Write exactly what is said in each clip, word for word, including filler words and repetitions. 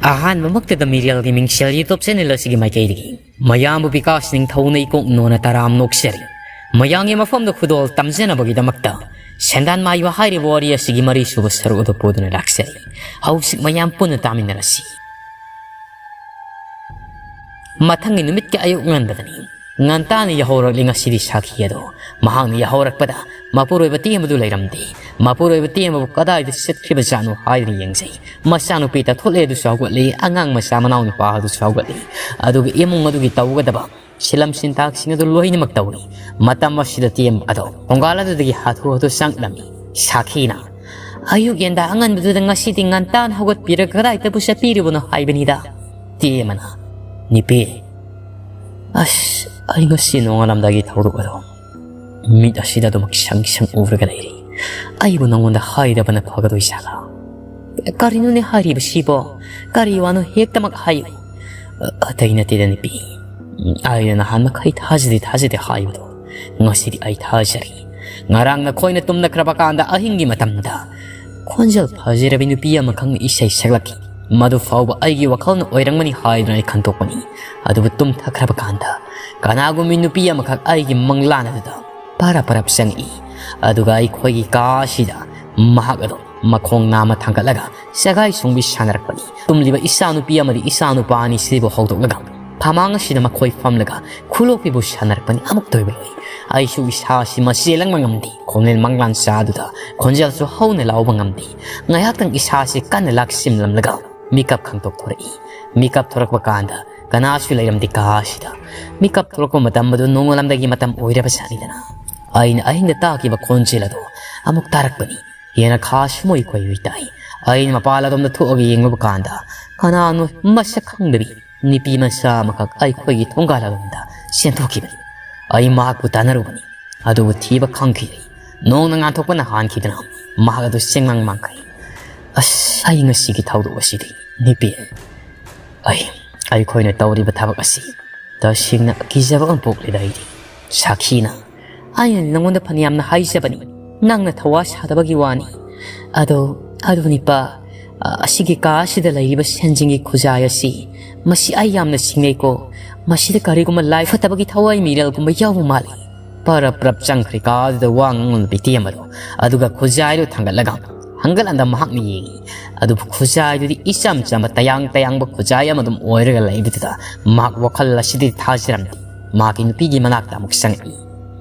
ꯑꯍꯥꯟꯕꯃꯛꯇꯗ ꯃꯤꯔꯦꯜꯒꯤ ꯃꯤꯡꯁꯦꯜ YouTube channel ꯑꯁꯤꯒꯤ ꯃꯥꯏꯀꯩꯗꯒꯤ ꯃꯌꯥꯝꯕꯨ ꯕꯤꯀꯥꯁ ꯅꯤꯡꯊꯧꯅ ꯏꯀꯣꯛ ꯅꯣꯟꯅ ꯇꯔꯥꯝ ꯅꯣꯛꯆꯔꯤ꯫ ꯃꯌꯥꯝꯒꯤ ꯃꯐꯝꯗ ꯈꯨꯗꯣꯜ ꯇꯝꯖꯅꯕꯒꯤꯗꯃꯛꯇ ꯁꯦꯟꯗꯥꯟ ꯃꯥꯏꯕ ꯍꯥꯏꯔꯤꯕ ꯋꯥꯔꯤ ꯑꯁꯤꯒꯤ ꯃꯔꯤꯁꯨꯕ ꯁꯔꯨꯛ ꯑꯗꯨ ꯄꯨꯗꯨꯅ ꯂꯥꯛꯆꯔꯤ꯫ ꯍꯧꯖꯤꯛ ꯃꯌꯥꯝ ꯄꯨꯟꯅ ꯇꯥꯃꯤꯟꯅꯔꯁꯤ꯫ ꯃꯊꯪꯒꯤ ꯅꯨꯃꯤꯠꯀꯤ ꯑꯌꯨꯛ ꯉꯟꯕꯗꯅꯤ꯫ ꯉꯟꯇꯥꯅ ꯌꯥꯍꯧꯔꯛꯂꯤ ꯉꯁꯤꯗꯤ ꯁꯥꯈꯤ ꯑꯗꯣ꯫ ꯃꯍꯥꯛꯅ ꯌꯥꯍꯧꯔꯛꯄꯗ ꯃꯄꯨꯔꯣꯏꯕ ꯇꯦꯝꯕꯗꯨ ꯂꯩꯔꯝꯗꯦ꯫ ꯃꯄꯨꯔꯣꯏꯕ ꯇꯦꯝꯕꯕꯨ ꯀꯗꯥꯏꯗ ꯆꯠꯈ꯭ꯔꯤꯕꯖꯥꯠꯅꯣ ꯍꯥꯏꯗꯨꯅ ꯌꯦꯡꯖꯩ꯫ ꯃꯆꯥꯅꯨꯄꯤ ꯇꯥꯊꯣꯠꯂꯦ ꯑꯗꯨꯁꯨ ꯍꯧꯒꯠꯂꯤ, ꯑꯉꯥꯡ ꯃꯆꯥ ꯃꯅꯥꯎ ꯅꯨꯄꯥ ꯑꯗꯨꯁꯨ ꯍꯧꯒꯠꯂꯤ꯫ ꯑꯗꯨꯒ ꯏꯃꯨꯡ ꯑꯗꯨꯒꯤ ꯇꯧꯒꯗꯕ ꯁꯤꯂꯝ ꯁꯤꯟꯊꯥꯛꯁꯤꯡ ꯑꯗꯨ ꯂꯣꯏꯅꯃꯛ ꯇꯧꯔꯤ꯫ ꯃꯇꯝ ꯑꯁꯤꯗ ꯇꯦꯝꯕ ꯑꯗꯣ ꯊꯣꯡꯒꯥꯜ ꯑꯗꯨꯗꯒꯤ ꯍꯥꯊꯨ ꯍꯥꯊꯨ ꯆꯪꯂꯝꯃꯤ꯫ ꯁꯥꯈꯤꯅ, "ꯑꯌꯨꯛ ꯌꯦꯟꯗꯥ ꯑꯉꯟꯕꯗꯨꯗ ꯉꯁꯤꯗꯤ ꯉꯟꯇꯥꯅ ꯍꯧꯒꯠꯄꯤꯔꯒ ꯀꯗꯥꯏꯗꯕꯨ ꯆꯠꯄꯤꯔꯤꯕꯅꯣ ꯍꯥꯏꯕꯅꯤꯗ?" ꯇꯦꯝꯕꯅ, "ꯅꯨꯄꯤ, ꯑꯁ, ꯑꯩ ꯉꯁꯤ ꯅꯣꯡꯉꯥꯜꯂꯝꯗꯥꯏꯒꯤ ꯊꯧꯗꯣꯛ ꯑꯗꯣ ꯃꯤꯠ ꯑꯁꯤꯗ ꯑꯗꯨꯃꯛ ꯁꯪ ꯁꯪ ꯎꯔꯒ ꯂꯩꯔꯤ꯫ ꯑꯩꯕꯨ ꯅꯉꯣꯟꯗ ꯍꯥꯏꯗꯕꯅ ꯐꯒꯗꯣꯏ ꯖꯥꯠꯂꯥ?" "ꯀꯔꯤꯅꯣꯅꯦ ꯍꯥꯏꯔꯤꯕꯁꯤꯕꯣ? ꯀꯔꯤ ꯋꯥꯅꯣ ꯍꯦꯛꯇꯃꯛ ꯍꯥꯏꯌꯨ꯫" "ꯑ-, ꯑꯇꯩ ꯅꯠꯇꯦꯗ ꯅꯨꯄꯤ, ꯑꯩꯅ ꯅꯍꯥꯟ ꯃꯈꯩ ꯊꯥꯖꯗꯦ ꯊꯥꯖꯗꯦ ꯍꯥꯏꯕꯗꯣ ꯉꯁꯤꯗꯤ ꯑꯩ ꯊꯥꯖꯔꯤ꯫ ꯉꯔꯥꯡ ꯅꯈꯣꯏꯅ ꯇꯨꯝꯅꯈ꯭ꯔꯕ ꯀꯥꯟꯗ ꯑꯍꯤꯡꯒꯤ ꯃꯇꯝꯗ ꯈꯣꯟꯖꯦꯜ ꯐꯖꯔꯕꯤ ꯅꯨꯄꯤ ꯑꯃꯈꯛꯅ ꯏꯁꯩ ꯁꯛꯂꯛꯈꯤ꯫ ꯃꯗꯨ ꯐꯥꯎꯕ ꯑꯩꯒꯤ ꯋꯥꯈꯜꯅ ꯑꯣꯏꯔꯝꯒꯅꯤ ꯍꯥꯏꯗꯨꯅ ꯑꯩ ꯈꯟꯗꯣꯛꯄꯅꯤ꯫ ꯑꯗꯨꯕꯨ ꯇꯨꯝꯊꯈ꯭ꯔꯕ ꯀꯥꯟꯗ ꯀꯅꯥꯒꯨꯝꯕꯤ ꯅꯨꯄꯤ ꯑꯃꯈꯛ ꯑꯩꯒꯤ ꯃꯪꯂꯥꯟ ꯑꯗꯨꯗ ꯄꯔꯞ ꯄꯔꯞ ꯆꯪꯉꯛꯏ꯫ ꯑꯗꯨꯒ ꯑꯩꯈꯣꯏꯒꯤ ꯀꯥ ꯑꯁꯤꯗ ꯃꯍꯥꯛ ꯑꯗꯨ ꯃꯈꯣꯡ ꯅꯥꯝꯃ ꯊꯥꯡꯒꯠꯂꯒ ꯁꯒꯥꯏ ꯁꯣꯡꯕꯤ ꯁꯥꯟꯅꯔꯛꯄꯅꯤ꯫ ꯇꯨꯝꯂꯤꯕ ꯏꯆꯥꯅꯨꯄꯤ ꯑꯃꯗꯤ ꯏꯆꯥꯅꯨꯄꯥ ꯑꯅꯤꯁꯤꯕꯨ ꯍꯧꯗꯣꯛꯂꯒ ꯐꯃꯥꯡ ꯑꯁꯤꯗ ꯃꯈꯣꯏ ꯐꯝꯂꯒ ꯈꯨꯂꯣꯛꯄꯤꯕꯨ ꯁꯥꯟꯅꯔꯛꯄꯅꯤ꯫ ꯑꯃꯨꯛꯇ ꯑꯣꯏꯕ ꯂꯣꯏ꯫ ꯑꯩꯁꯨ ꯏꯁꯥꯁꯤ ꯃꯆꯦꯜꯂꯪꯕ ꯉꯝꯗꯦ꯫ ꯈꯣꯟꯖꯦꯜ ꯃꯪꯂꯥꯟ ꯆꯥꯗꯨꯗ ꯈꯣꯟꯖꯦꯜꯁꯨ ꯍꯧꯅ ꯂꯥꯎꯕ ꯉꯝꯗꯦ꯫ ꯉꯥꯏꯍꯥꯛꯇꯪ ꯏꯁꯥꯁꯤ ꯀꯟꯅ ꯂꯥꯛꯁꯤꯝꯂꯝꯂꯒ ꯃꯤꯀꯞ ꯈꯪꯇꯣꯛ ꯊꯣꯔꯛꯏ꯫ ꯃꯤꯀꯞ ꯊꯣꯔꯛꯄ ꯀꯥꯟꯗ ꯀꯅꯥꯁꯨ ꯂꯩꯔꯝꯗꯦ ꯀꯥ ꯑꯁꯤꯗ꯫ ꯃꯤꯀꯞ ꯊꯣꯔꯛꯄ ꯃꯇꯝ ꯑꯗꯨ ꯅꯣꯡꯉꯥꯜꯂꯝꯗꯥꯏꯒꯤ ꯃꯇꯝ ꯑꯣꯏꯔꯕ ꯖꯥꯠꯅꯤꯗꯅ꯫ ꯑꯩꯅ ꯑꯍꯤꯡꯗ ꯇꯥꯈꯤꯕ ꯈꯣꯟꯖꯦꯜ ꯑꯗꯨ ꯑꯃꯨꯛ ꯇꯥꯔꯛꯄꯅꯤ꯫ ꯍꯦꯟꯅ ꯈꯥ ꯁꯨꯃꯣꯏ ꯀꯣꯏꯔꯨꯏ ꯇꯥꯏ꯫ ꯑꯩꯅ ꯃꯄꯥꯟ ꯑꯗꯣꯝꯗ ꯊꯣꯛꯑꯒ ꯌꯦꯡꯂꯨꯕ ꯀꯥꯟꯗ ꯀꯅꯥꯅꯣ ꯃꯁꯛ ꯈꯪꯗꯕꯤ ꯅꯨꯄꯤ ꯃꯆꯥ ꯑꯃꯈꯛ ꯑꯩꯈꯣꯏꯒꯤ ꯊꯣꯡꯒꯥꯜ ꯑꯗꯣꯝꯗ ꯆꯦꯟꯊꯣꯛꯈꯤꯕꯅꯤ꯫ ꯑꯩ ꯃꯍꯥꯛꯄꯨ ꯇꯥꯟꯅꯔꯨꯕꯅꯤ, ꯑꯗꯨꯕꯨ ꯊꯤꯕ ꯈꯪꯈꯤꯗꯦ꯫ ꯅꯣꯡꯅ ꯉꯥꯟꯊꯣꯛꯄꯅ ꯍꯥꯟꯈꯤꯗꯅ ꯃꯍꯥꯛ ꯑꯗꯨ ꯆꯦꯡꯃꯥꯡ ꯃꯥꯡꯈ꯭ꯔꯦ꯫ ꯑꯁ, ꯑꯩ ꯉꯁꯤꯒꯤ ꯊꯧꯗꯣꯛ ꯑꯁꯤꯗꯤ ꯅꯨꯄꯤ ꯑꯩ, ꯑꯩꯈꯣꯏꯅ ꯇꯧꯔꯤꯕ ꯊꯕꯛ ꯑꯁꯤ ꯇꯁꯦꯡꯅ ꯀꯤꯖꯕ ꯑꯃ ꯄꯣꯛꯂꯦꯗ ꯑꯩꯗꯤ꯫ ꯁꯥꯈꯤꯅ, ꯑꯩꯅ ꯅꯉꯣꯟꯗ ꯐꯅꯌꯥꯝꯅ ꯍꯥꯏꯖꯕꯅꯤ, ꯅꯪꯅ ꯊꯋꯥ ꯁꯥꯗꯕꯒꯤ ꯋꯥꯅꯤ꯫ ꯑꯗꯣ, ꯑꯗꯨꯅꯤꯄꯥ, ꯑ, ꯑꯁꯤꯒꯤ ꯀꯥ ꯑꯁꯤꯗ ꯂꯩꯔꯤꯕ ꯁꯦꯟꯖꯦꯡꯒꯤ ꯈꯨꯖꯥꯏ ꯑꯁꯤ, ꯃꯁꯤ ꯑꯩ ꯌꯥꯝꯅ ꯁꯤꯡꯅꯩꯀꯣ꯫ ꯃꯁꯤꯗ ꯀꯔꯤꯒꯨꯝꯕ ꯂꯥꯏ ꯐꯠꯇꯕꯒꯤ ꯊꯋꯥꯏ ꯃꯤꯔꯦꯜꯒꯨꯝꯕ ꯌꯥꯎꯕ ꯃꯥꯜꯂꯤ꯫ ꯄꯔꯞ ꯄꯔꯞ ꯆꯪꯈ꯭ꯔꯦ ꯀꯥꯗꯨꯗ ꯋꯥ ꯉꯥꯡꯂꯝꯕ ꯏꯇꯦꯝ ꯑꯗꯣ꯫ ꯑꯗꯨꯒ ꯈꯨꯖꯥꯏꯗꯨ ꯊꯥꯡꯒꯠꯂꯒ ꯍꯪꯒꯠ ꯍꯟꯗ ꯃꯍꯥꯛꯅ ꯌꯦꯡꯉꯤ꯫ ꯑꯗꯨꯕꯨ ꯈꯨꯖꯥꯏꯗꯨꯗꯤ ꯏꯆꯝ ꯆꯝꯕ ꯇꯌꯥꯡ ꯇꯌꯥꯡꯕ ꯈꯨꯖꯥꯏ ꯑꯃ ꯑꯗꯨꯝ ꯑꯣꯏꯔꯒ ꯂꯩꯕꯗꯨꯗ ꯃꯍꯥꯛ ꯋꯥꯈꯜ ꯑꯁꯤꯗꯤ ꯊꯥꯖꯔꯝꯗꯦ꯫ ꯃꯍꯥꯛꯀꯤ ꯅꯨꯄꯤꯒꯤ ꯃꯅꯥꯛꯇ ꯑꯃꯨꯛ ꯆꯪꯉꯛꯏ꯫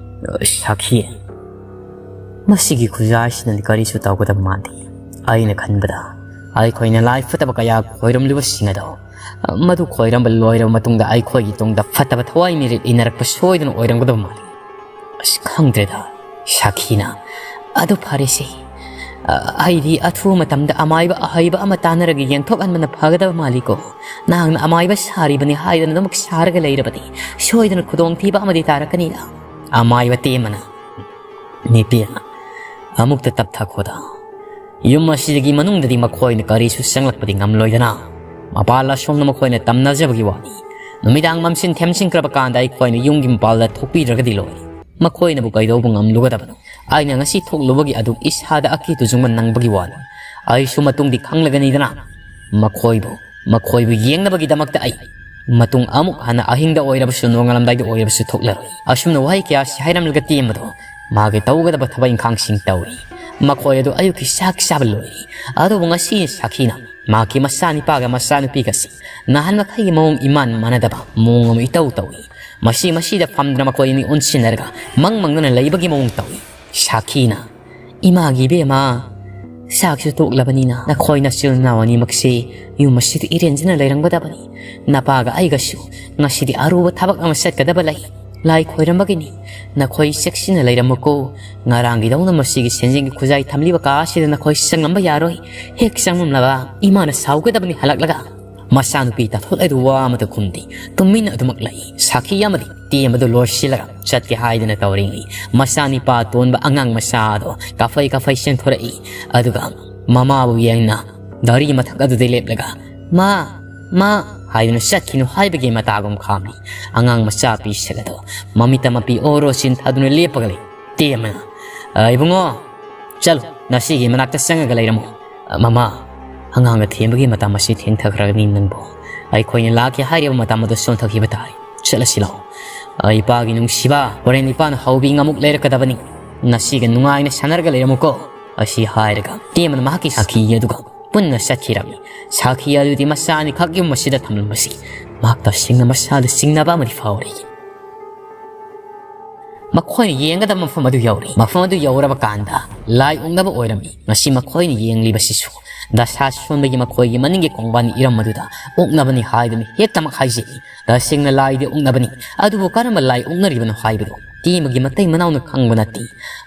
"ꯁꯥꯈꯤ, ꯃꯁꯤꯒꯤ ꯈꯨꯖꯥꯏꯁꯤꯅꯗꯤ ꯀꯔꯤꯁꯨ ꯇꯧꯒꯗꯕ ꯃꯥꯟꯗꯦ꯫ ꯑꯩꯅ ꯈꯟꯕꯗ ꯑꯩꯈꯣꯏꯅ ꯂꯥꯏ ꯐꯠꯇꯕ ꯀꯌꯥ ꯈꯣꯏꯔꯝꯂꯤꯕꯁꯤꯡ ꯑꯗꯣ, ꯃꯗꯨ ꯈꯣꯏꯔꯝꯕ ꯂꯣꯏꯔꯕ ꯃꯇꯨꯡꯗ ꯑꯩꯈꯣꯏꯒꯤ ꯇꯨꯡꯗ ꯐꯠꯇꯕ ꯊꯋꯥꯏ ꯃꯤꯔꯤꯠ ꯏꯟꯅꯔꯛꯄ ꯁꯣꯏꯗꯅ ꯑꯣꯏꯔꯝꯒꯗꯕ ꯃꯥꯜꯂꯤ꯫ ꯑꯁ, ꯈꯪꯗ꯭ꯔꯦꯗ ꯁꯥꯈꯤꯅ꯫ ꯑꯗꯨ ꯐꯔꯦꯁꯦ, ꯑ, ꯑꯩꯗꯤ ꯑꯊꯨꯕ ꯃꯇꯝꯗ ꯑꯃꯥꯏꯕ ꯑꯍꯩꯕ ꯑꯃ ꯇꯥꯟꯅꯔꯒ ꯌꯦꯡꯊꯣꯛꯍꯟꯕꯅ ꯐꯒꯗꯕ ꯃꯥꯜꯂꯤꯀꯣ꯫ ꯅꯍꯥꯛꯅ ꯑꯃꯥꯏꯕ ꯁꯥꯔꯤꯕꯅꯤ ꯍꯥꯏꯗꯨꯅ ꯑꯗꯨꯃꯛ ꯁꯥꯔꯒ ꯂꯩꯔꯕꯗꯤ ꯁꯣꯏꯗꯅ ꯈꯨꯗꯣꯡꯊꯤꯕ ꯑꯃꯗꯤ ꯇꯥꯔꯛꯀꯅꯤꯗ꯫ ꯑꯃꯥꯏꯕ ꯇꯦꯝꯃꯅ, "ꯅꯨꯄꯤ ꯑꯃ, ꯑꯃꯨꯛꯇ ꯇꯞꯊꯈꯣꯗ꯫ ꯌꯨꯝ ꯑꯁꯤꯗꯒꯤ ꯃꯅꯨꯡꯗꯗꯤ ꯃꯈꯣꯏꯅ ꯀꯔꯤꯁꯨ ꯆꯪꯂꯛꯄꯗꯤ ꯉꯝꯂꯣꯏꯗꯅ꯫ ꯃꯄꯥꯜ ꯑꯁꯣꯝꯗ ꯃꯈꯣꯏꯅ ꯇꯝꯅꯖꯕꯒꯤ ꯋꯥꯅꯤ꯫ ꯅꯨꯃꯤꯗꯥꯡ ꯃꯝꯁꯤꯟ ꯊꯦꯝꯖꯤꯟꯈ꯭ꯔꯕ ꯀꯥꯟꯗ ꯑꯩꯈꯣꯏꯅ ꯌꯨꯝꯒꯤ ꯃꯄꯥꯜꯗ ꯊꯣꯛꯄꯤꯗ꯭ꯔꯒꯗꯤ ꯂꯣꯏꯔꯦ꯫ ꯃꯈꯣꯏꯅꯕꯨ ꯀꯩꯗꯧꯕ ꯉꯝꯂꯨꯒꯗꯕꯅꯣ? ꯑꯩꯅ ꯉꯁꯤ ꯊꯣꯛꯂꯨꯕꯒꯤ ꯑꯗꯨ ꯏꯁꯥꯗ ꯑꯀꯤ ꯇꯨꯖꯨꯡꯕ ꯅꯪꯕꯒꯤ ꯋꯥꯅꯤ꯫ ꯑꯩꯁꯨ ꯃꯇꯨꯡꯗꯤ ꯈꯪꯂꯒꯅꯤꯗꯅ꯫ ꯃꯈꯣꯏꯕꯨ, ꯃꯈꯣꯏꯕꯨ ꯌꯦꯡꯅꯕꯒꯤꯗꯃꯛꯇ ꯑꯩ ꯃꯇꯨꯡ ꯑꯃꯨꯛ ꯍꯟꯅ ꯑꯍꯤꯡꯗ ꯑꯣꯏꯔꯕꯁꯨ, ꯅꯣꯡꯉꯥꯜꯂꯝꯗꯥꯏꯗ ꯑꯣꯏꯔꯕꯁꯨ ꯊꯣꯛꯂꯔꯣꯏ꯫" ꯑꯁꯨꯝꯅ ꯋꯥꯍꯩ ꯀꯌꯥꯁꯤ ꯍꯥꯏꯔꯝꯂꯒ ꯇꯦꯝꯕꯗꯣ ꯃꯥꯒꯤ ꯇꯧꯒꯗꯕ ꯊꯕꯛ ꯏꯪꯈꯥꯡꯁꯤꯡ ꯇꯧꯏ꯫ ꯃꯈꯣꯏ ꯑꯗꯨ ꯑꯌꯨꯛꯀꯤ ꯆꯥꯛ ꯆꯥꯕ ꯂꯣꯏꯔꯦ꯫ ꯑꯗꯨꯕꯨ ꯉꯁꯤ ꯁꯥꯈꯤꯅ ꯃꯍꯥꯛꯀꯤ ꯃꯆꯥꯅꯤꯄꯥꯒ ꯃꯆꯥꯅꯨꯄꯤꯒꯁꯤ ꯅꯍꯥꯟ ꯃꯈꯩꯒꯤ ꯃꯑꯣꯡ ꯏꯃꯥꯟ ꯃꯥꯟꯅꯗꯕ ꯃꯑꯣꯡ ꯑꯃ ꯏꯇꯧ ꯇꯧꯏ꯫ ꯃꯁꯤ ꯃꯁꯤꯗ ꯐꯝꯗꯨꯅ ꯃꯈꯣꯏ ꯑꯅꯤ ꯑꯣꯟꯁꯤꯟꯅꯔꯒ ꯃꯪ ꯃꯪꯗꯨꯅ ꯂꯩꯕꯒꯤ ꯃꯑꯣꯡ ꯇꯧꯏ꯫ ꯁꯥꯈꯤꯅ, "ꯏꯃꯥꯒꯤ ꯏꯕꯦꯝꯃ, ꯆꯥꯛꯁꯨ ꯇꯣꯛꯂꯕꯅꯤꯅ ꯅꯈꯣꯏ ꯅꯆꯤꯜ ꯅꯅꯥꯎ ꯑꯅꯤꯃꯛꯁꯤ ꯌꯨꯝ ꯑꯁꯤꯗ ꯏꯔꯦꯟꯖꯅ ꯂꯩꯔꯝꯒꯗꯕꯅꯤ꯫ ꯅꯄꯥꯒ ꯑꯩꯒꯁꯨ ꯉꯁꯤꯗꯤ ꯑꯔꯨꯕ ꯊꯕꯛ ꯑꯃ ꯆꯠꯀꯗꯕ ꯂꯩ꯫ ꯂꯥꯏ ꯈꯣꯏꯔꯝꯕꯒꯤꯅꯤ꯫ ꯅꯈꯣꯏ ꯆꯦꯛꯁꯤꯟꯅ ꯂꯩꯔꯝꯃꯨꯀꯣ꯫ ꯉꯔꯥꯡꯒꯤꯗꯧꯅ ꯃꯁꯤꯒꯤ ꯁꯦꯟꯖꯦꯡꯒꯤ ꯈꯨꯖꯥꯏ ꯊꯝꯂꯤꯕ ꯀꯥ ꯑꯁꯤꯗ ꯅꯈꯣꯏ ꯆꯪꯂꯝꯕ ꯌꯥꯔꯣꯏ꯫ ꯍꯦꯛ ꯆꯪꯂꯝꯂꯕ ꯏꯃꯥꯅ ꯁꯥꯎꯒꯗꯕꯅꯤ ꯍꯜꯂꯛꯂꯒ꯫" ꯃꯆꯥꯅꯨꯄꯤ ꯇꯥꯊꯣꯠ ꯑꯗꯨ ꯋꯥ ꯑꯃꯇ ꯈꯨꯝꯗꯦ꯫ ꯇꯨꯃꯤꯟꯅ ꯑꯗꯨꯃꯛ ꯂꯩ꯫ ꯁꯥꯈꯤ ꯑꯃꯗꯤ ꯇꯦꯝꯕꯗꯨ ꯂꯣꯏꯁꯤꯜꯂꯒ ꯆꯠꯀꯦ ꯍꯥꯏꯗꯅ ꯇꯧꯔꯤꯉꯩ, ꯃꯆꯥꯅꯤꯄꯥ ꯇꯣꯟꯕ ꯑꯉꯥꯡ ꯃꯆꯥ ꯑꯗꯣ ꯀꯥꯐꯩ ꯀꯥꯐꯩ ꯆꯦꯟꯊꯣꯔꯛꯏ꯫ ꯑꯗꯨꯒ ꯃꯃꯥꯕꯨ ꯌꯦꯡꯅ ꯒꯥꯔꯤ ꯃꯊꯛ ꯑꯗꯨꯗ ꯂꯦꯞꯂꯒ, "ꯃꯥ, ꯃꯥ" ꯍꯥꯏꯗꯨꯅ ꯆꯠꯈꯤꯅꯨ ꯍꯥꯏꯕꯒꯤ ꯃꯇꯥꯒꯨꯝ ꯈꯥꯝꯂꯤ꯫ ꯑꯉꯥꯡ ꯃꯆꯥ ꯄꯤꯁꯛ ꯑꯗꯣ ꯃꯃꯤꯠꯇ ꯃꯄꯤ ꯑꯣꯔꯣ ꯆꯤꯟꯊꯗꯨꯅ ꯂꯦꯞꯄꯒ ꯂꯩ꯫ ꯇꯦꯝꯕꯅ, "ꯑ, ꯏꯕꯨꯡꯉꯣ, ꯆꯠꯂꯨ, ꯅꯁꯤꯒꯤ ꯃꯅꯥꯛꯇ ꯆꯪꯉꯒ ꯂꯩꯔꯝꯃꯨ꯫" "ꯑ, ꯃꯃꯥ, ꯑꯉꯥꯡꯅ ꯊꯦꯝꯕꯒꯤ ꯃꯇꯝ ꯑꯁꯤ ꯊꯦꯡꯊꯈ꯭ꯔꯒꯅꯤ ꯅꯪꯕꯨ꯫ ꯑꯩꯈꯣꯏꯅ ꯂꯥꯛꯀꯦ ꯍꯥꯏꯔꯤꯕ ꯃꯇꯝ ꯑꯗꯨ ꯁꯣꯟꯊꯈꯤꯕ ꯇꯥꯔꯦ꯫ ꯆꯠꯂꯁꯤ ꯂꯥꯛꯑꯣ꯫ ꯑ, ꯏꯄꯥꯒꯤ ꯅꯨꯡꯁꯤꯕ, ꯍꯣꯔꯦꯟ ꯏꯄꯥꯅ ꯍꯧꯕꯤ ꯉꯥꯃꯨꯛ ꯂꯩꯔꯛꯀꯗꯕꯅꯤ꯫ ꯅꯁꯤꯒ ꯅꯨꯡꯉꯥꯏꯅ ꯁꯥꯟꯅꯔꯒ ꯂꯩꯔꯝꯃꯨꯀꯣ꯫ ꯑꯁꯤ ꯍꯥꯏꯔꯒ ꯇꯦꯝꯕꯅ ꯃꯍꯥꯛꯀꯤ ꯁꯥꯈꯤ ꯑꯗꯨꯒ ꯄꯨꯟꯅ ꯆꯠꯈꯤꯔꯝꯃꯤ꯫ ꯁꯥꯈꯤ ꯑꯗꯨꯗꯤ ꯃꯆꯥ ꯑꯅꯤꯈꯛ ꯌꯨꯝ ꯑꯁꯤꯗ ꯊꯝꯂꯝꯕꯁꯤ ꯃꯍꯥꯛ ꯇꯁꯦꯡꯅ ꯃꯁꯥꯗ ꯆꯤꯡꯅꯕ ꯑꯃꯗꯤ ꯐꯥꯎꯔꯤ꯫ ꯃꯈꯣꯏꯅ ꯌꯦꯡꯒꯗꯕ ꯃꯐꯝ ꯑꯗꯨ ꯌꯧꯔꯦ꯫ ꯃꯐꯝ ꯑꯗꯨ ꯌꯧꯔꯕ ꯀꯥꯟꯗ ꯂꯥꯏ ꯑꯣꯛꯅꯕ ꯑꯣꯏꯔꯝꯃꯤ꯫ ꯉꯁꯤ ꯃꯈꯣꯏꯅ ꯌꯦꯡꯂꯤꯕꯁꯤꯁꯨ ꯗꯁꯥ ꯁꯣꯟꯕꯒꯤ ꯃꯈꯣꯏꯒꯤ ꯃꯅꯤꯡꯒꯤ ꯀꯣꯡꯕꯥꯟ ꯏꯔꯝ ꯑꯗꯨꯗ ꯑꯣꯛꯅꯕꯅꯤ ꯍꯥꯏꯗꯨꯅ ꯍꯦꯛꯇꯃꯛ ꯍꯥꯏꯖꯩ꯫ ꯇꯁꯦꯡꯅ ꯂꯥꯏꯗꯤ ꯑꯣꯛꯅꯕꯅꯤ, ꯑꯗꯨꯕꯨ ꯀꯔꯝꯕ ꯂꯥꯏ ꯑꯣꯛꯅꯔꯤꯕꯅꯣ ꯍꯥꯏꯕꯗꯨ ꯇꯦꯝꯕꯒꯤ ꯃꯇꯩ ꯃꯅꯥꯎꯅ ꯈꯪꯕ ꯅꯠꯇꯦ꯫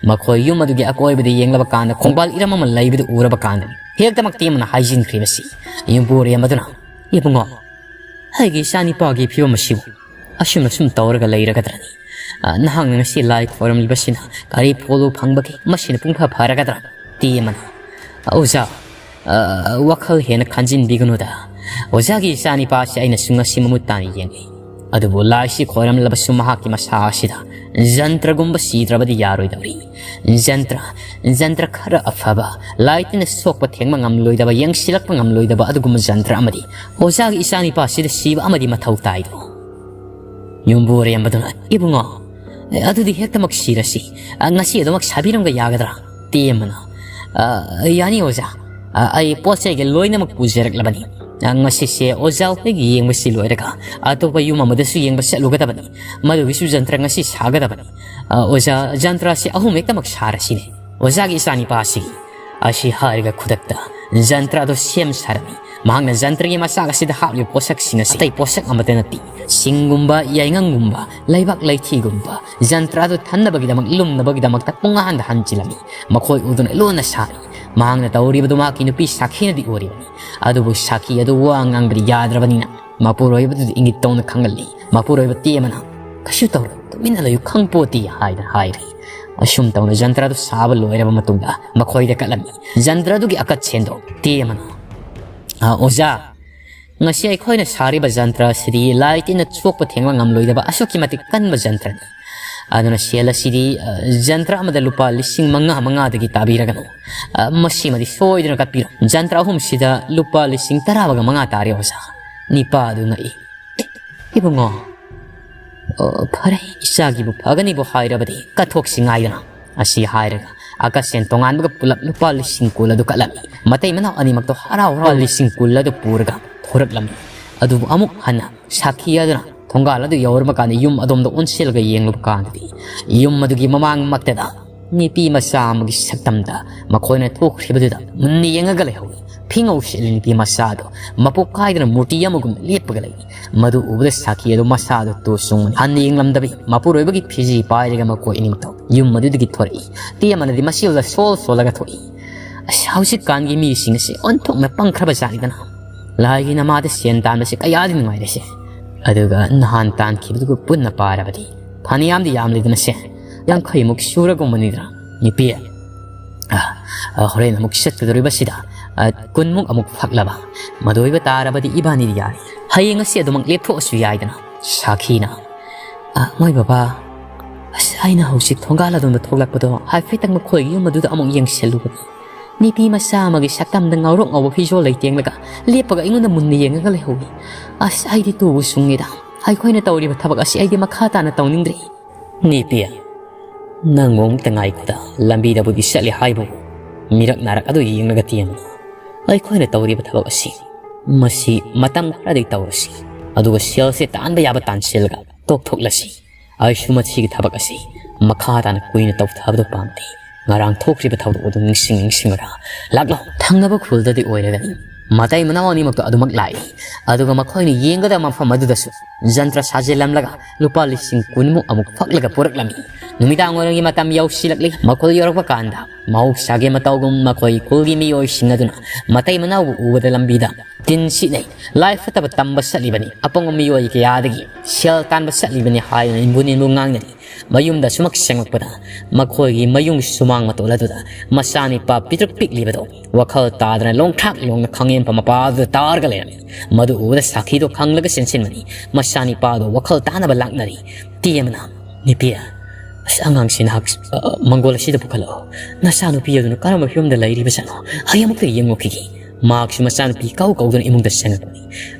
ꯃꯈꯣꯏ ꯌꯨꯝ ꯑꯗꯨꯒꯤ ꯑꯀꯣꯏꯕꯗ ꯌꯦꯡꯂꯕ ꯀꯥꯟꯗ ꯈꯣꯡꯕꯥꯜ ꯏꯔꯝ ꯑꯃ ꯂꯩꯕꯗꯨ ꯎꯔꯕ ꯀꯥꯟꯗ ꯍꯦꯛꯇꯃꯛ ꯇꯦꯝꯕꯅ ꯍꯥꯏꯖꯤꯟꯈ꯭ꯔꯤꯕꯁꯤ꯫ ꯌꯨꯝꯕꯨꯔꯦꯝꯕꯗꯨꯅ, "ꯏꯕꯨꯡꯉꯣ, ꯑꯩꯒꯤ ꯏꯆꯥꯅꯤꯄꯥꯒꯤ ꯐꯤꯕꯝ ꯑꯁꯤꯕꯨ ꯑꯁꯨꯝꯅ ꯁꯨꯝ ꯇꯧꯔꯒ ꯂꯩꯔꯒꯗ꯭ꯔꯅꯤ? ꯑ, ꯅꯍꯥꯛꯅ ꯉꯁꯤ ꯂꯥꯏ ꯈꯣꯏꯔꯝꯂꯤꯕꯁꯤꯅ ꯀꯔꯤ ꯐꯣꯜꯂꯨ ꯐꯪꯕꯒꯦ? ꯃꯁꯤꯅ ꯄꯨꯡꯐ ꯐꯔꯒꯗ꯭ꯔꯥ?" ꯇꯦꯝꯕꯅ, "ꯑꯣꯖꯥ, ꯑ, ꯋꯥꯈꯜ ꯍꯦꯟꯅ ꯈꯟꯖꯤꯟꯕꯤꯒꯅꯨꯗ꯫ ꯑꯣꯖꯥꯒꯤ ꯏꯆꯥꯅꯤꯄꯥꯁꯤ ꯑꯩꯅꯁꯨ ꯉꯁꯤ ꯃꯃꯨꯠ ꯇꯥꯅ ꯌꯦꯡꯉꯤ꯫ ꯑꯗꯨꯕꯨ ꯂꯥꯏꯁꯤ ꯈꯣꯏꯔꯝꯂꯕꯁꯨ ꯃꯍꯥꯛꯀꯤ ꯃꯁꯥ ꯑꯁꯤꯗ ꯖꯟꯇ꯭ꯔꯒꯨꯝꯕ ꯁꯤꯗ꯭ꯔꯕꯗꯤ ꯌꯥꯔꯣꯏꯗꯧꯔꯤ꯫ ꯖꯟꯇ꯭ꯔ, ꯖꯟꯇ꯭ꯔ ꯈꯔ ꯑꯐꯕ, ꯂꯥꯏ ꯇꯤꯟꯅ ꯁꯣꯛꯄ ꯊꯦꯡꯕ ꯉꯝꯂꯣꯏꯗꯕ, ꯌꯦꯡꯁꯤꯜꯂꯛꯄ ꯉꯝꯂꯣꯏꯗꯕ ꯑꯗꯨꯒꯨꯝꯕ ꯖꯟꯇ꯭ꯔ ꯑꯃꯗꯤ ꯑꯣꯖꯥꯒꯤ ꯏꯆꯥꯅꯤꯄꯥꯁꯤꯗ ꯁꯤꯕ ꯑꯃꯗꯤ ꯃꯊꯧ ꯇꯥꯏꯗꯣ꯫" ꯌꯨꯝꯕꯨꯔꯦꯝꯕꯗꯨꯅ, "ꯏꯕꯨꯡꯉꯣ, ꯑꯦ, ꯑꯗꯨꯗꯤ ꯍꯦꯛꯇꯃꯛ ꯁꯤꯔꯁꯤ꯫ ꯑ, ꯉꯁꯤ ꯑꯗꯨꯃꯛ ꯁꯥꯕꯤꯔꯝꯕ ꯌꯥꯒꯗ꯭ꯔꯥ?" ꯇꯦꯝꯕꯅ, "ꯑ, ꯌꯥꯅꯤ ꯑꯣꯖꯥ꯫ ꯑ, ꯑꯩ ꯄꯣꯠ ꯆꯩꯒ ꯂꯣꯏꯅꯃꯛ ꯄꯨꯖꯔꯛꯂꯕꯅꯤ꯫ ꯑ, ꯉꯁꯤꯁꯦ ꯑꯣꯖꯥ ꯍꯣꯏꯒꯤ ꯌꯦꯡꯕꯁꯤ ꯂꯣꯏꯔꯒ ꯑꯇꯣꯞꯄ ꯌꯨꯝ ꯑꯃꯗꯁꯨ ꯌꯦꯡꯕ ꯆꯠꯂꯨꯒꯗꯕꯅꯤ꯫ ꯃꯗꯨꯒꯤꯁꯨ ꯖꯟꯇ꯭ꯔ ꯉꯁꯤ ꯁꯥꯒꯗꯕꯅꯤ꯫ ꯑ, ꯑꯣꯖꯥ, ꯖꯟꯇ꯭ꯔꯁꯤ ꯑꯍꯨꯝ ꯍꯦꯛꯇꯃꯛ ꯁꯥꯔꯁꯤꯅꯦ꯫ ꯑꯣꯖꯥꯒꯤ ꯏꯆꯥꯅꯤꯄꯥꯁꯤꯒꯤ" ꯑꯁꯤ ꯍꯥꯏꯔꯒ ꯈꯨꯗꯛꯇ ꯖꯟꯇ꯭ꯔ ꯑꯗꯨ ꯁꯦꯝ ꯁꯥꯔꯝꯃꯤ꯫ ꯃꯍꯥꯛꯅ ꯖꯟꯇ꯭ꯔꯒꯤ ꯃꯆꯥꯛ ꯑꯁꯤꯗ ꯍꯥꯞꯂꯤꯕ ꯄꯣꯠꯁꯛꯁꯤꯡ ꯑꯁꯤ ꯑꯇꯩ ꯄꯣꯠꯁꯛ ꯑꯃꯠꯇ ꯅꯠꯇꯦ꯫ ꯁꯤꯡꯒꯨꯝꯕ, ꯌꯥꯏꯉꯪꯒꯨꯝꯕ, ꯂꯩꯕꯥꯛ ꯂꯩꯊꯤꯒꯨꯝꯕ, ꯖꯟꯇ꯭ꯔ ꯑꯗꯨ ꯊꯟꯅꯕꯒꯤꯗꯃꯛ, ꯂꯨꯝꯅꯕꯒꯤꯗꯃꯛꯇ ꯄꯨꯡꯍꯥꯟꯗ ꯍꯟꯖꯤꯜꯂꯝꯃꯤ꯫ ꯃꯈꯣꯏ ꯎꯗꯨꯅ ꯂꯣꯟꯅ ꯁꯥꯔꯤ꯫ ꯃꯍꯥꯛꯅ ꯇꯧꯔꯤꯕꯗꯨ ꯃꯍꯥꯛꯀꯤ ꯅꯨꯄꯤ ꯁꯥꯈꯤꯅꯗꯤ ꯎꯔꯤꯕꯅꯤ꯫ ꯑꯗꯨꯕꯨ ꯁꯥꯈꯤ ꯑꯗꯨ ꯋꯥ ꯉꯥꯡꯕꯗꯤ ꯌꯥꯗ꯭ꯔꯕꯅꯤꯅ ꯃꯄꯨꯔꯣꯏꯕꯗꯨꯗ ꯏꯪꯒꯤꯠ ꯇꯧꯅ ꯈꯪꯍꯜꯂꯤ꯫ ꯃꯄꯨꯔꯣꯏꯕ ꯇꯦꯝꯕꯅ, "ꯀꯩꯁꯨ ꯇꯧꯔꯣꯏ, ꯇꯨꯃꯤꯟꯅ ꯂꯩꯌꯨ, ꯈꯪꯄꯣꯠꯇꯦ" ꯍꯥꯏꯗꯅ ꯍꯥꯏꯔꯤ꯫ ꯑꯁꯨꯝ ꯇꯧꯅ ꯖꯟꯇ꯭ꯔ ꯑꯗꯨ ꯁꯥꯕ ꯂꯣꯏꯔꯕ ꯃꯇꯨꯡꯗ ꯃꯈꯣꯏꯗ ꯀꯠꯂꯝꯃꯤ꯫ ꯖꯟꯇ꯭ꯔ ꯑꯗꯨꯒꯤ ꯑꯀꯠ ꯁꯦꯟꯗꯣ ꯇꯦꯝꯕꯅ, "ꯑ, ꯑꯣꯖꯥ, ꯉꯁꯤ ꯑꯩꯈꯣꯏꯅ ꯁꯥꯔꯤꯕ ꯖꯟꯇ꯭ꯔ ꯑꯁꯤꯗꯤ ꯂꯥꯏ ꯇꯤꯟꯅ ꯁꯣꯛꯄ ꯊꯦꯡꯕ ꯉꯝꯂꯣꯏꯗꯕ ꯑꯁꯨꯛꯀꯤ ꯃꯇꯤꯛ ꯀꯟꯕ ꯖꯟꯇ꯭ꯔꯅꯤ꯫ ꯑꯗꯨꯅ ꯁꯦꯜ ꯑꯁꯤꯗꯤ, ꯑ, ꯖꯟꯇ꯭ꯔ ꯑꯃꯗ ꯂꯨꯄꯥ ꯂꯤꯁꯤꯡ ꯃꯉꯥ ꯃꯉꯥꯗꯒꯤ ꯇꯥꯕꯤꯔꯒꯅꯨ꯫ ꯑ, ꯃꯁꯤꯃꯗꯤ ꯁꯣꯏꯗꯅ ꯀꯠꯄꯤꯔꯣ꯫ ꯖꯟꯇ꯭ꯔ ꯑꯍꯨꯝꯁꯤꯗ ꯂꯨꯄꯥ ꯂꯤꯁꯤꯡ ꯇꯔꯥꯒ ꯃꯉꯥ ꯇꯥꯔꯦ, ꯑꯣꯖꯥ꯫ ꯅꯤꯄꯥ ꯑꯗꯨ ꯉꯛꯏ꯫ "ꯑꯦ, ꯏꯕꯨꯡꯉꯣ, ꯑꯣ, ꯐꯔꯦ, ꯏꯆꯥꯒꯤꯕꯨ ꯐꯒꯅꯤꯕꯨ ꯍꯥꯏꯔꯕꯗꯤ ꯀꯠꯊꯣꯛꯁꯤ ꯉꯥꯏꯗꯅ", ꯑꯁꯤ ꯍꯥꯏꯔꯒ ꯑꯀꯁꯦꯟ ꯇꯣꯉꯥꯟꯕꯒ ꯄꯨꯂꯞ ꯂꯨꯄꯥ ꯂꯤꯁꯤꯡ ꯀꯨꯟ ꯑꯗꯨ ꯀꯠꯂꯝꯃꯤ꯫ ꯃꯇꯩ ꯃꯅꯥꯎ ꯑꯅꯤꯃꯛꯇꯣ ꯍꯔꯥꯎ ꯍꯔꯥꯎ ꯂꯤꯁꯤꯡ ꯀꯨꯟ ꯑꯗꯨ ꯄꯨꯔꯒ ꯊꯣꯔꯛꯂꯝꯃꯤ꯫ ꯑꯗꯨꯕꯨ ꯑꯃꯨꯛ ꯍꯟꯅ ꯁꯥꯈꯤ ꯑꯗꯨꯅ ꯊꯣꯡꯒꯥꯜ ꯑꯗꯨ ꯌꯧꯔꯕ ꯀꯥꯟꯗ ꯌꯨꯝ ꯑꯗꯣꯝꯗ ꯑꯣꯟꯁꯤꯜꯂꯒ ꯌꯦꯡꯂꯨꯕ ꯀꯥꯟꯗꯗꯤ ꯌꯨꯝ ꯑꯗꯨꯒꯤ ꯃꯃꯥꯡꯃꯛꯇꯗ ꯅꯨꯄꯤ ꯃꯆꯥ ꯑꯃꯒꯤ ꯁꯛꯇꯝꯗ ꯃꯈꯣꯏꯅ ꯊꯣꯛꯈ꯭ꯔꯤꯕꯗꯨꯗ ꯃꯨꯟꯅ ꯌꯦꯡꯉꯒ ꯂꯩꯍꯧꯏ꯫ ꯐꯤꯉꯧ ꯁꯦꯠꯂꯤ ꯅꯨꯄꯤ ꯃꯆꯥ ꯑꯗꯨ ꯃꯄꯣꯛ ꯀꯥꯏꯗꯅ ꯃꯨꯔꯇꯤ ꯑꯃꯒꯨꯝ ꯂꯦꯞꯄꯒ ꯂꯩ꯫ ꯃꯗꯨ ꯎꯕꯗ ꯁꯥꯈꯤ ꯑꯗꯨ ꯃꯁꯥꯗꯨ ꯇꯨ ꯆꯨꯡꯕꯅꯤ꯫ ꯍꯟꯅ ꯌꯦꯡꯂꯝꯗꯕꯤ ꯃꯄꯨꯔꯣꯏꯕꯒꯤ ꯐꯤꯖꯤ ꯄꯥꯏꯔꯒ ꯃꯈꯣꯏ ꯑꯅꯤꯃꯛꯇꯣ ꯌꯨꯝ ꯑꯗꯨꯗꯒꯤ ꯊꯣꯔꯛꯏ꯫ ꯇꯦꯝꯕꯅꯗꯤ ꯃꯁꯤꯕꯨꯗ ꯁꯣꯜ ꯁꯣꯜꯂꯒ ꯊꯣꯛꯏ꯫ "ꯑꯁ, ꯍꯧꯖꯤꯛꯀꯥꯟꯒꯤ ꯃꯤꯁꯤꯡ ꯑꯁꯤ ꯑꯣꯟꯊꯣꯛꯅ ꯄꯪꯈ꯭ꯔꯕ ꯖꯥꯠꯅꯤꯗꯅ꯫ ꯂꯥꯏꯒꯤ ꯅꯃꯥꯗ ꯁꯦꯟ ꯇꯥꯟꯕꯁꯤ ꯀꯌꯥꯗꯤ ꯅꯨꯡꯉꯥꯏꯔꯦꯁꯦ꯫ ꯑꯗꯨꯒ ꯅꯍꯥꯟ ꯇꯥꯟꯈꯤꯕꯗꯨꯒ ꯄꯨꯟꯅ ꯄꯥꯔꯕꯗꯤ ꯐꯅꯌꯥꯝꯗꯤ ꯌꯥꯝꯂꯤꯗꯅ ꯁꯦ꯫ ꯌꯥꯡꯈꯩꯃꯨꯛ ꯁꯨꯔꯒꯨꯝꯕꯅꯤꯗꯅ, ꯅꯨꯄꯤ꯫ ꯑ, ꯑ, ꯍꯣꯔꯦꯟ ꯑꯃꯨꯛ ꯆꯠꯀꯗꯧꯔꯤꯕꯁꯤꯗ, ꯑ, ꯀꯨꯟꯃꯨꯛ ꯑꯃꯨꯛ ꯐꯛꯂꯕ꯫ ꯃꯗꯨ ꯑꯣꯏꯕ ꯇꯥꯔꯕꯗꯤ ꯏꯕꯥꯅꯤꯗꯤ ꯌꯥꯔꯦ꯫ ꯍꯌꯦꯡ ꯑꯁꯤ ꯑꯗꯨꯃꯛ ꯂꯦꯞꯊꯣꯛꯑꯁꯨ ꯌꯥꯏꯗꯅ", ꯁꯥꯈꯤꯅ꯫ "ꯑ, ꯃꯣꯏ ꯕꯕꯥ, ꯑꯁ, ꯑꯩꯅ ꯍꯧꯖꯤꯛ ꯊꯣꯡꯒꯥꯜ ꯑꯗꯣꯝꯗ ꯊꯣꯛꯂꯛꯄꯗꯣ ꯍꯥꯏꯐꯦꯠꯇꯪ ꯃꯈꯣꯏꯒꯤ ꯌꯨꯝ ꯑꯗꯨꯗ ꯑꯃꯨꯛ ꯌꯦꯡꯁꯤꯜꯂꯨꯕꯅꯤ꯫ ꯅꯨꯄꯤ ꯃꯆꯥ ꯑꯃꯒꯤ ꯁꯛꯇꯝꯗ ꯉꯧꯔꯣꯛ ꯉꯧꯕ ꯐꯤꯖꯣꯜ ꯂꯩꯇꯦꯡꯂꯒ ꯂꯦꯞꯄꯒ ꯑꯩꯉꯣꯟꯗ ꯃꯨꯟꯅ ꯌꯦꯡꯉꯒ ꯂꯩꯍꯧꯏ꯫ ꯑꯁ, ꯑꯩꯗꯤ ꯇꯨꯕꯨ ꯆꯨꯡꯉꯦꯗ꯫ ꯑꯩꯈꯣꯏꯅ ꯇꯧꯔꯤꯕ ꯊꯕꯛ ꯑꯁꯤ ꯑꯩꯗꯤ ꯃꯈꯥ ꯇꯥꯅ ꯇꯧꯅꯤꯡꯗ꯭ꯔꯦ꯫ ꯅꯤꯄꯤ, ꯅꯪꯕꯨ ꯑꯃꯨꯛꯇ ꯉꯥꯏꯈꯣꯗ, ꯂꯝꯕꯤꯗꯕꯨꯗꯤ ꯆꯠꯂꯤ ꯍꯥꯏꯕꯨ ꯃꯤꯔꯛ ꯅꯥꯔꯛ ꯑꯗꯨ ꯌꯦꯡꯂꯒ ꯇꯦꯝꯕꯅ꯫ ꯑꯩꯈꯣꯏꯅ ꯇꯧꯔꯤꯕ ꯊꯕꯛ ꯑꯁꯤ ꯃꯁꯤ ꯃꯇꯝ ꯈꯔꯗꯤ ꯇꯧꯔꯁꯤ, ꯑꯗꯨꯒ ꯁꯦꯜꯁꯦ ꯇꯥꯟꯕ ꯌꯥꯕ ꯇꯥꯟꯁꯤꯜꯂꯒ ꯇꯣꯛꯊꯣꯛꯂꯁꯤ꯫ ꯑꯩꯁꯨ ꯃꯁꯤꯒꯤ ꯊꯕꯛ ꯑꯁꯤ ꯃꯈꯥ ꯇꯥꯅ ꯀꯨꯏꯅ ꯇꯧꯊꯕꯗꯨ ꯄꯥꯝꯗꯦ꯫ ꯉꯔꯥꯡ ꯊꯣꯛꯈ꯭ꯔꯤꯕ ꯊꯧꯗꯣꯛ ꯑꯗꯨ ꯅꯤꯡꯁꯤꯡ ꯅꯤꯡꯁꯤꯡꯂꯒ ꯂꯥꯛꯂꯣ꯫ ꯊꯪꯅꯕ ꯈꯨꯜꯗꯗꯤ ꯑꯣꯏꯔꯒꯅꯤ꯫ ꯃꯇꯩ ꯃꯅꯥꯎ ꯑꯅꯤꯃꯛꯇꯣ ꯑꯗꯨꯃꯛ ꯂꯥꯛꯏ꯫ ꯑꯗꯨꯒ ꯃꯈꯣꯏꯅ ꯌꯦꯡꯒꯗꯕ ꯃꯐꯝ ꯑꯗꯨꯗꯁꯨ ꯖꯟꯇ꯭ꯔ ꯁꯥꯖꯤꯜꯂꯝꯂꯒ ꯂꯨꯄꯥ ꯂꯤꯁꯤꯡ ꯀꯨꯟꯃꯨꯛ ꯑꯃꯨꯛ ꯐꯛꯂꯒ ꯄꯨꯔꯛꯂꯝꯃꯤ꯫ ꯅꯨꯃꯤꯗꯥꯡ ꯋꯥꯏꯔꯝꯒꯤ ꯃꯇꯝ ꯌꯧꯁꯤꯜꯂꯛꯂꯤ꯫ ꯃꯈꯣꯏ ꯌꯧꯔꯛꯄ ꯀꯥꯟꯗ ꯃꯍꯧꯁꯥꯒꯤ ꯃꯇꯧꯒꯨꯝ ꯃꯈꯣꯏ ꯈꯨꯜꯒꯤ ꯃꯤꯑꯣꯏꯁꯤꯡ ꯑꯗꯨꯅ ꯃꯇꯩ ꯃꯅꯥꯎꯕꯨ ꯎꯕꯗ ꯂꯝꯕꯤꯗ ꯇꯤꯟ ꯁꯤꯠꯅꯩ꯫ ꯂꯥꯏ ꯐꯠꯇꯕ ꯇꯝꯕ ꯆꯠꯂꯤꯕꯅꯤ, ꯑꯄꯪꯕ ꯃꯤꯑꯣꯏ ꯀꯌꯥꯗꯒꯤ ꯁꯦꯜ ꯇꯥꯟꯕ ꯆꯠꯂꯤꯕꯅꯤ ꯍꯥꯏꯗꯨꯅ ꯏꯟꯕꯨ ꯅꯤꯟꯕꯨ ꯉꯥꯡꯅꯔꯤ꯫ ꯃꯌꯨꯝꯗ ꯁꯨꯃꯛ ꯆꯪꯂꯛꯄꯗ ꯃꯈꯣꯏꯒꯤ ꯃꯌꯨꯝꯒꯤ ꯁꯨꯃꯥꯡ ꯃꯇꯣꯜ ꯑꯗꯨꯗ ꯃꯆꯥꯅꯤꯄꯥ ꯄꯤꯛꯇ꯭ꯔꯨꯛ ꯄꯤꯛꯂꯤꯕꯗꯣ ꯋꯥꯈꯜ ꯇꯥꯗꯅ ꯂꯣꯡꯊ꯭ꯔꯥꯛ ꯂꯣꯡꯅ ꯈꯥꯡꯉꯦꯝꯄ ꯃꯄꯥ ꯑꯗꯨꯗ ꯇꯥꯔꯒ ꯂꯩꯔꯝꯃꯤ꯫ ꯃꯗꯨ ꯎꯕꯗ ꯁꯥꯈꯤꯗꯣ ꯈꯪꯂꯒ ꯆꯦꯟꯁꯤꯟꯕꯅꯤ꯫ ꯃꯆꯥꯅꯤꯄꯥꯗꯣ ꯋꯥꯈꯜ ꯇꯥꯅꯕ ꯂꯥꯛꯅꯔꯤ꯫ ꯇꯦꯝꯕꯅ "ꯅꯨꯄꯤ, ꯑꯁ, ꯑꯉꯥꯡꯁꯤ ꯅꯍꯥꯛ, ꯑ, ꯃꯪꯒꯣꯜ ꯑꯁꯤꯗ ꯄꯨꯈꯠꯂꯛꯑꯣ꯫ ꯅꯆꯥꯅꯨꯄꯤ ꯑꯗꯨꯅ ꯀꯔꯝꯕ ꯐꯤꯕꯝꯗ ꯂꯩꯔꯤꯕꯖꯥꯠꯅꯣ? ꯑꯩ ꯑꯃꯨꯛꯇ ꯌꯦꯡꯉꯨꯈꯤꯒꯦ꯫" ꯃꯍꯥꯛꯁꯨ ꯃꯆꯥꯅꯨꯄꯤ ꯀꯧ ꯀꯧꯗꯨꯅ ꯏꯃꯨꯡꯗ ꯆꯪꯉꯛꯄꯅꯤ꯫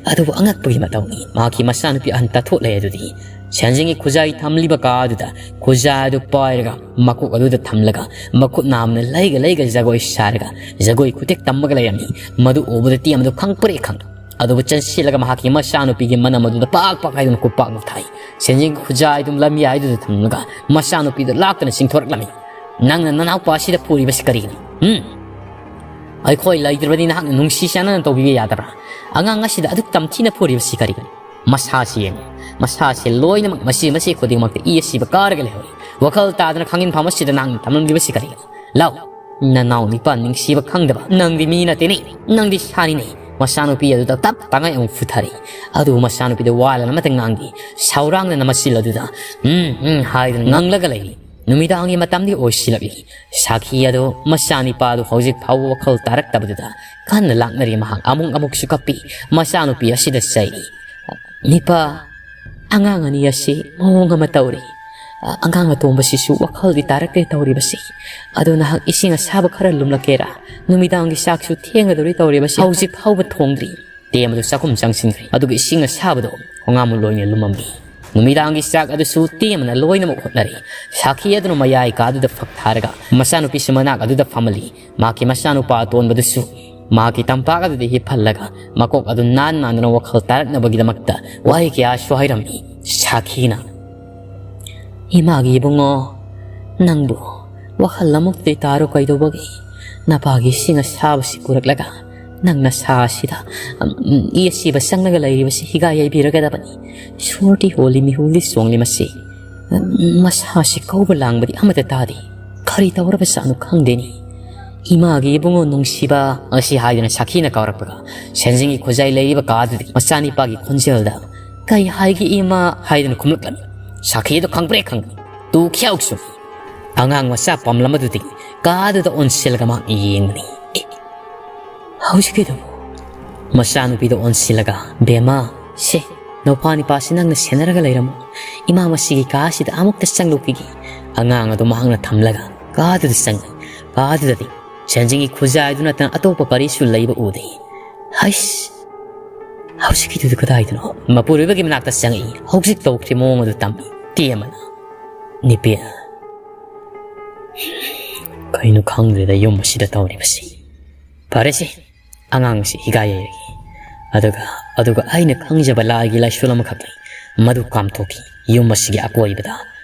ꯑꯗꯨꯕꯨ ꯑꯉꯛꯄꯒꯤ ꯃꯇꯧꯅꯤ, ꯃꯍꯥꯛꯀꯤ ꯃꯆꯥꯅꯨꯄꯤ ꯑꯍꯟ ꯇꯥꯊꯣꯛꯂꯦ ꯑꯗꯨꯗꯤ꯫ ꯁꯦꯟꯖꯦꯡꯒꯤ ꯈꯨꯖꯥꯏ ꯊꯝꯂꯤꯕ ꯀꯥ ꯑꯗꯨꯗ ꯈꯨꯖꯥꯏ ꯑꯗꯨ ꯄꯥꯏꯔꯒ ꯃꯀꯣꯛ ꯑꯗꯨꯗ ꯊꯝꯂꯒ ꯃꯈꯨꯠ ꯅꯥꯝꯅ ꯂꯩꯒ ꯂꯩꯒ ꯖꯒꯣꯏ ꯁꯥꯔꯒ ꯖꯒꯣꯏ ꯈꯨꯇꯦꯛ ꯇꯝꯕꯒ ꯂꯩꯔꯝꯃꯤ꯫ ꯃꯗꯨ ꯎꯕꯗ ꯇꯦꯝ ꯑꯗꯨ ꯈꯪꯄ꯭ꯔꯦꯛ ꯈꯪ꯫ ꯑꯗꯨꯕꯨ ꯆꯪꯁꯤꯜꯂꯒ ꯃꯍꯥꯛꯀꯤ ꯃꯆꯥꯅꯨꯄꯤꯒꯤ ꯃꯅꯝ ꯑꯗꯨꯗ ꯄꯥꯛ ꯄꯥꯛ ꯍꯥꯏꯗꯨꯅ ꯈꯨꯄꯥꯛꯅ ꯊꯥꯏ꯫ ꯁꯦꯟꯖꯦꯡꯒꯤ ꯈꯨꯖꯥꯏ ꯑꯗꯨꯝ ꯂꯝꯌꯥꯏꯗꯨꯗ ꯊꯝꯂꯒ ꯃꯆꯥꯅꯨꯄꯤꯗꯨ ꯂꯥꯛꯇꯨꯅ ꯆꯤꯡꯊꯣꯔꯛꯂꯝꯃꯤ꯫ "ꯅꯪꯅ ꯅꯅꯥꯎꯄꯥ ꯑꯁꯤꯗ ꯐꯨꯔꯤꯕꯁꯤ ꯀꯔꯤꯒꯤꯅꯣ? ꯎꯝ? ꯑꯩꯈꯣꯏ ꯂꯩꯇ꯭ꯔꯕꯗꯤ ꯅꯍꯥꯛꯅ ꯅꯨꯡꯁꯤ ꯆꯥꯟꯅꯅ ꯇꯧꯕꯤꯕ ꯌꯥꯗꯕ꯭ꯔꯥ? ꯑꯉꯥꯡ ꯑꯁꯤꯗ ꯑꯗꯨꯛ ꯇꯝꯊꯤꯅ ꯐꯨꯔꯤꯕꯁꯤ ꯀꯔꯤꯒꯤꯅꯣ? ꯃꯁꯥꯁꯤ ꯌꯦꯡꯉꯨ꯫ ꯃꯁꯥꯁꯦ ꯂꯣꯏꯅꯃꯛ ꯃꯁꯤ, ꯃꯁꯤ ꯈꯨꯗꯤꯡꯃꯛꯇ ꯏ ꯑꯁꯤꯕ ꯀꯥꯔꯒ ꯂꯩꯍꯧꯔꯤ꯫ ꯋꯥꯈꯜ ꯇꯥꯗꯅ ꯈꯥꯡꯉꯤꯟꯐꯝ ꯑꯁꯤꯗ ꯅꯍꯥꯛꯅ ꯊꯝꯂꯝꯂꯤꯕꯁꯤ ꯀꯔꯤꯒꯤꯅꯣ? ꯂꯥꯎ, ꯅꯅꯥꯎ ꯅꯤꯄꯥ ꯅꯤꯡꯁꯤꯕ ꯈꯪꯗꯕ꯫ ꯅꯪꯗꯤ ꯃꯤ ꯅꯠꯇꯦꯅꯦ, ꯅꯪꯗꯤ ꯁꯥꯅꯤꯅꯦ꯫" ꯃꯆꯥꯅꯨꯄꯤ ꯑꯗꯨꯗ ꯇꯞ ꯇꯉꯥꯏ ꯑꯃꯨꯛ ꯐꯨꯊꯔꯦ꯫ ꯑꯗꯨꯕꯨ ꯃꯆꯥꯅꯨꯄꯤꯗ ꯋꯥ ꯂꯥꯟ ꯑꯃꯠꯇ ꯉꯥꯡꯗꯦ꯫ ꯁꯥꯎꯔꯥꯡꯗꯅ ꯃꯆꯤꯜ ꯑꯗꯨꯗ "ꯎꯝ, ꯎꯝ" ꯍꯥꯏꯗꯨꯅ ꯉꯪꯂꯒ ꯂꯩꯔꯤ꯫ ꯅꯨꯃꯤꯗꯥꯡꯒꯤ ꯃꯇꯝꯗꯤ ꯑꯣꯏꯁꯤꯜꯂꯛꯂꯤ꯫ ꯁꯥꯈꯤ ꯑꯗꯨ ꯃꯆꯥꯅꯤꯄꯥ ꯑꯗꯨ ꯍꯧꯖꯤꯛ ꯐꯥꯎꯕ ꯋꯥꯈꯜ ꯇꯥꯔꯛꯇꯕꯗꯨꯗ ꯀꯟꯅ ꯂꯥꯛꯅꯔꯤ꯫ ꯃꯍꯥꯛ ꯑꯃꯨꯛ ꯑꯃꯨꯛꯁꯨ ꯀꯞꯄꯤ꯫ ꯃꯆꯥꯅꯨꯄꯤ ꯑꯁꯤꯗ ꯆꯩꯔꯤ꯫ "ꯅꯤꯄꯥ, ꯑꯉꯥꯡ ꯑꯅꯤ ꯑꯁꯤ ꯃꯑꯣꯡ ꯑꯃ ꯇꯧꯔꯤ꯫ ꯑ-, ꯑꯉꯥꯡ ꯑꯇꯣꯝꯕꯁꯤꯁꯨ ꯋꯥꯈꯜꯗꯤ ꯇꯥꯔꯛꯇꯦ ꯇꯧꯔꯤꯕꯁꯤ꯫ ꯑꯗꯣ ꯅꯍꯥꯛ ꯏꯁꯤꯡ ꯑꯁꯥꯕ ꯈꯔ ꯂꯨꯝꯂꯛꯀꯦꯔꯥ? ꯅꯨꯃꯤꯗꯥꯡꯒꯤ ꯆꯥꯛꯁꯨ ꯊꯦꯡꯒꯗꯧꯔꯤ ꯇꯧꯔꯤꯕꯁꯤ, ꯍꯧꯖꯤꯛ ꯐꯥꯎꯕ ꯊꯣꯡꯗ꯭ꯔꯤ꯫" ꯇꯦꯝ ꯑꯗꯨ ꯆꯥꯛꯈꯨꯝ ꯆꯪꯁꯤꯟꯈ꯭ꯔꯦ꯫ ꯑꯗꯨꯒ ꯏꯁꯤꯡ ꯑꯁꯥꯕꯗꯣ ꯈꯣꯡꯉꯥꯝ ꯂꯣꯏꯅ ꯂꯨꯝꯃꯝꯃꯤ꯫ ꯅꯨꯃꯤꯗꯥꯡꯒꯤ ꯆꯥꯛ ꯑꯗꯨꯁꯨ ꯇꯦꯝꯅ ꯂꯣꯏꯅꯃꯛ ꯍꯣꯠꯅꯔꯦ꯫ ꯁꯥꯈꯤ ꯑꯗꯨꯅ ꯃꯌꯥꯏ ꯀꯥꯗꯨꯗ ꯐꯛ ꯊꯥꯔꯒ ꯃꯆꯥꯅꯨꯄꯤꯁꯨ ꯃꯅꯥꯛ ꯑꯗꯨꯗ ꯐꯝꯍꯜꯂꯤ꯫ ꯃꯍꯥꯛꯀꯤ ꯃꯆꯥꯅꯨꯄꯥ ꯑꯇꯣꯟꯕꯗꯨꯁꯨ ꯃꯍꯥꯛꯀꯤ ꯇꯝꯄꯥꯛ ꯑꯗꯨꯗ ꯍꯤꯞꯍꯜꯂꯒ ꯃꯀꯣꯛ ꯑꯗꯨ ꯅꯥꯟ ꯅꯥꯟꯗꯅ ꯋꯥꯈꯜ ꯇꯥꯔꯛꯅꯕꯒꯤꯗꯃꯛꯇ ꯋꯥꯍꯩ ꯀꯌꯥꯁꯨ ꯍꯥꯏꯔꯝꯃꯤ꯫ ꯁꯥꯈꯤꯅ, "ꯏꯃꯥꯒꯤ ꯏꯕꯨꯡꯉꯣ, ꯅꯪꯕꯨ ꯋꯥꯈꯜ ꯑꯃꯨꯛꯇꯤ ꯇꯥꯔꯣ ꯀꯩꯗꯧꯕꯒꯤ? ꯅꯄꯥꯒꯤ ꯏꯁꯤꯡ ꯑꯁꯥꯕꯁꯤ ꯄꯨꯔꯛꯂꯒ ꯅꯪ ꯅꯁꯥ ꯑꯁꯤꯗ, ꯎꯝ, ꯏ ꯑꯁꯤꯕ ꯆꯪꯂꯒ ꯂꯩꯔꯤꯕꯁꯤ ꯍꯤꯒꯥꯏ ꯌꯩꯕꯤꯔꯒꯗꯕꯅꯤ꯫ ꯁꯣꯔꯗꯤ ꯍꯣꯜꯂꯤ, ꯃꯤꯍꯨꯜꯗꯤ ꯆꯣꯡꯂꯤ ꯃꯁꯤ꯫ ꯎꯝ, ꯃꯁꯥꯁꯤ ꯀꯧꯕ ꯂꯥꯡꯕꯗꯤ ꯑꯃꯠꯇ ꯇꯥꯗꯦ꯫ ꯀꯔꯤ ꯇꯧꯔꯕꯖꯥꯠꯅꯣ ꯈꯪꯗꯦꯅꯤ꯫ ꯏꯃꯥꯒꯤ ꯏꯕꯨꯡꯉꯣ ꯅꯨꯡꯁꯤꯕ" ꯑꯁꯤ ꯍꯥꯏꯗꯨꯅ ꯁꯥꯈꯤꯅ ꯀꯧꯔꯛꯄꯒ ꯁꯦꯟꯖꯤꯡꯒꯤ ꯈꯨꯖꯥꯏ ꯂꯩꯔꯤꯕ ꯀꯥꯗꯨꯗꯒꯤ ꯃꯆꯥꯅꯤꯄꯥꯒꯤ ꯈꯣꯟꯖꯦꯜꯗ "ꯀꯩ ꯍꯥꯏꯒꯦ ꯏꯃꯥ?" ꯍꯥꯏꯗꯨꯅ ꯈꯨꯝꯂꯛꯂꯝꯃꯤ꯫ ꯁꯥꯈꯤ ꯑꯗꯨ ꯈꯪꯄ꯭ꯔꯦꯛ ꯈꯪ꯫ ꯇꯨ ꯈ꯭ꯌꯥꯎ ꯆꯨꯝꯃꯤ꯫ ꯑꯉꯥꯡ ꯃꯆꯥ ꯄꯝꯂꯝꯕꯗꯨꯗꯒꯤ ꯀꯥꯗꯨꯗ ꯑꯣꯟꯁꯤꯜꯂꯒ ꯃꯍꯥꯛ ꯌꯦꯡꯕꯅꯤ꯫ "ꯑꯦ, ꯍꯧꯖꯤꯛꯀꯤꯗꯨꯕꯨ?" ꯃꯆꯥꯅꯨꯄꯤꯗ ꯑꯣꯟꯁꯤꯜꯂꯒ, "ꯕꯦꯝꯃ, ꯁꯦ, ꯅꯨꯄꯥ ꯅꯤꯄꯥꯁꯤ ꯅꯪꯅ ꯁꯦꯟꯅꯔꯒ ꯂꯩꯔꯝꯃꯨ꯫ ꯏꯃꯥ ꯃꯁꯤꯒꯤ ꯀꯥ ꯑꯁꯤꯗ ꯑꯃꯨꯛꯇ ꯆꯪꯂꯨꯈꯤꯒꯦ꯫" ꯑꯉꯥꯡ ꯑꯗꯨ ꯃꯍꯥꯛꯅ ꯊꯝꯂꯒ ꯀꯥꯗꯨꯗ ꯆꯪꯉꯤ꯫ ꯀꯥꯗꯨꯗꯗꯤ ꯁꯦꯟꯖꯤꯡꯒꯤ ꯈꯨꯖꯥꯏꯗꯨ ꯅꯠꯇꯅ ꯑꯇꯣꯞꯄ ꯀꯔꯤꯁꯨ ꯂꯩꯕ ꯎꯗꯦ꯫ "ꯍꯩꯁ! ꯍꯧꯖꯤꯛꯀꯤꯗꯨꯗꯤ ꯀꯗꯥꯏꯗꯅꯣ?" ꯃꯄꯨꯔꯣꯏꯕꯒꯤ ꯃꯅꯥꯛꯇ ꯆꯪꯉꯛꯏ꯫ ꯍꯧꯖꯤꯛ ꯇꯧꯈ꯭ꯔꯤꯕ ꯃꯑꯣꯡ ꯑꯗꯨ ꯇꯝꯃꯤ꯫ ꯇꯦꯝꯕꯅ, "ꯅꯤꯄꯦ, ꯀꯩꯅꯣ ꯈꯪꯗ꯭ꯔꯦꯗ ꯌꯨꯝ ꯑꯁꯤꯗ ꯇꯧꯔꯤꯕꯁꯤ꯫ ꯐꯔꯦꯁꯦ, ꯑꯉꯥꯡꯁꯤ ꯍꯤꯒꯥꯏ ꯌꯩꯔꯒꯦ꯫ ꯑꯗꯨꯒ, ꯑꯗꯨꯒ ꯑꯩꯅ ꯈꯪꯖꯕ ꯂꯥꯏꯒꯤ ꯂꯥꯏꯁꯣꯟ ꯑꯃꯈꯛ ꯂꯩ꯫ ꯃꯗꯨ ꯀꯥꯝꯊꯣꯛꯈꯤ꯫ ꯌꯨꯝ ꯑꯁꯤꯒꯤ ꯑꯀꯣꯏꯕꯗ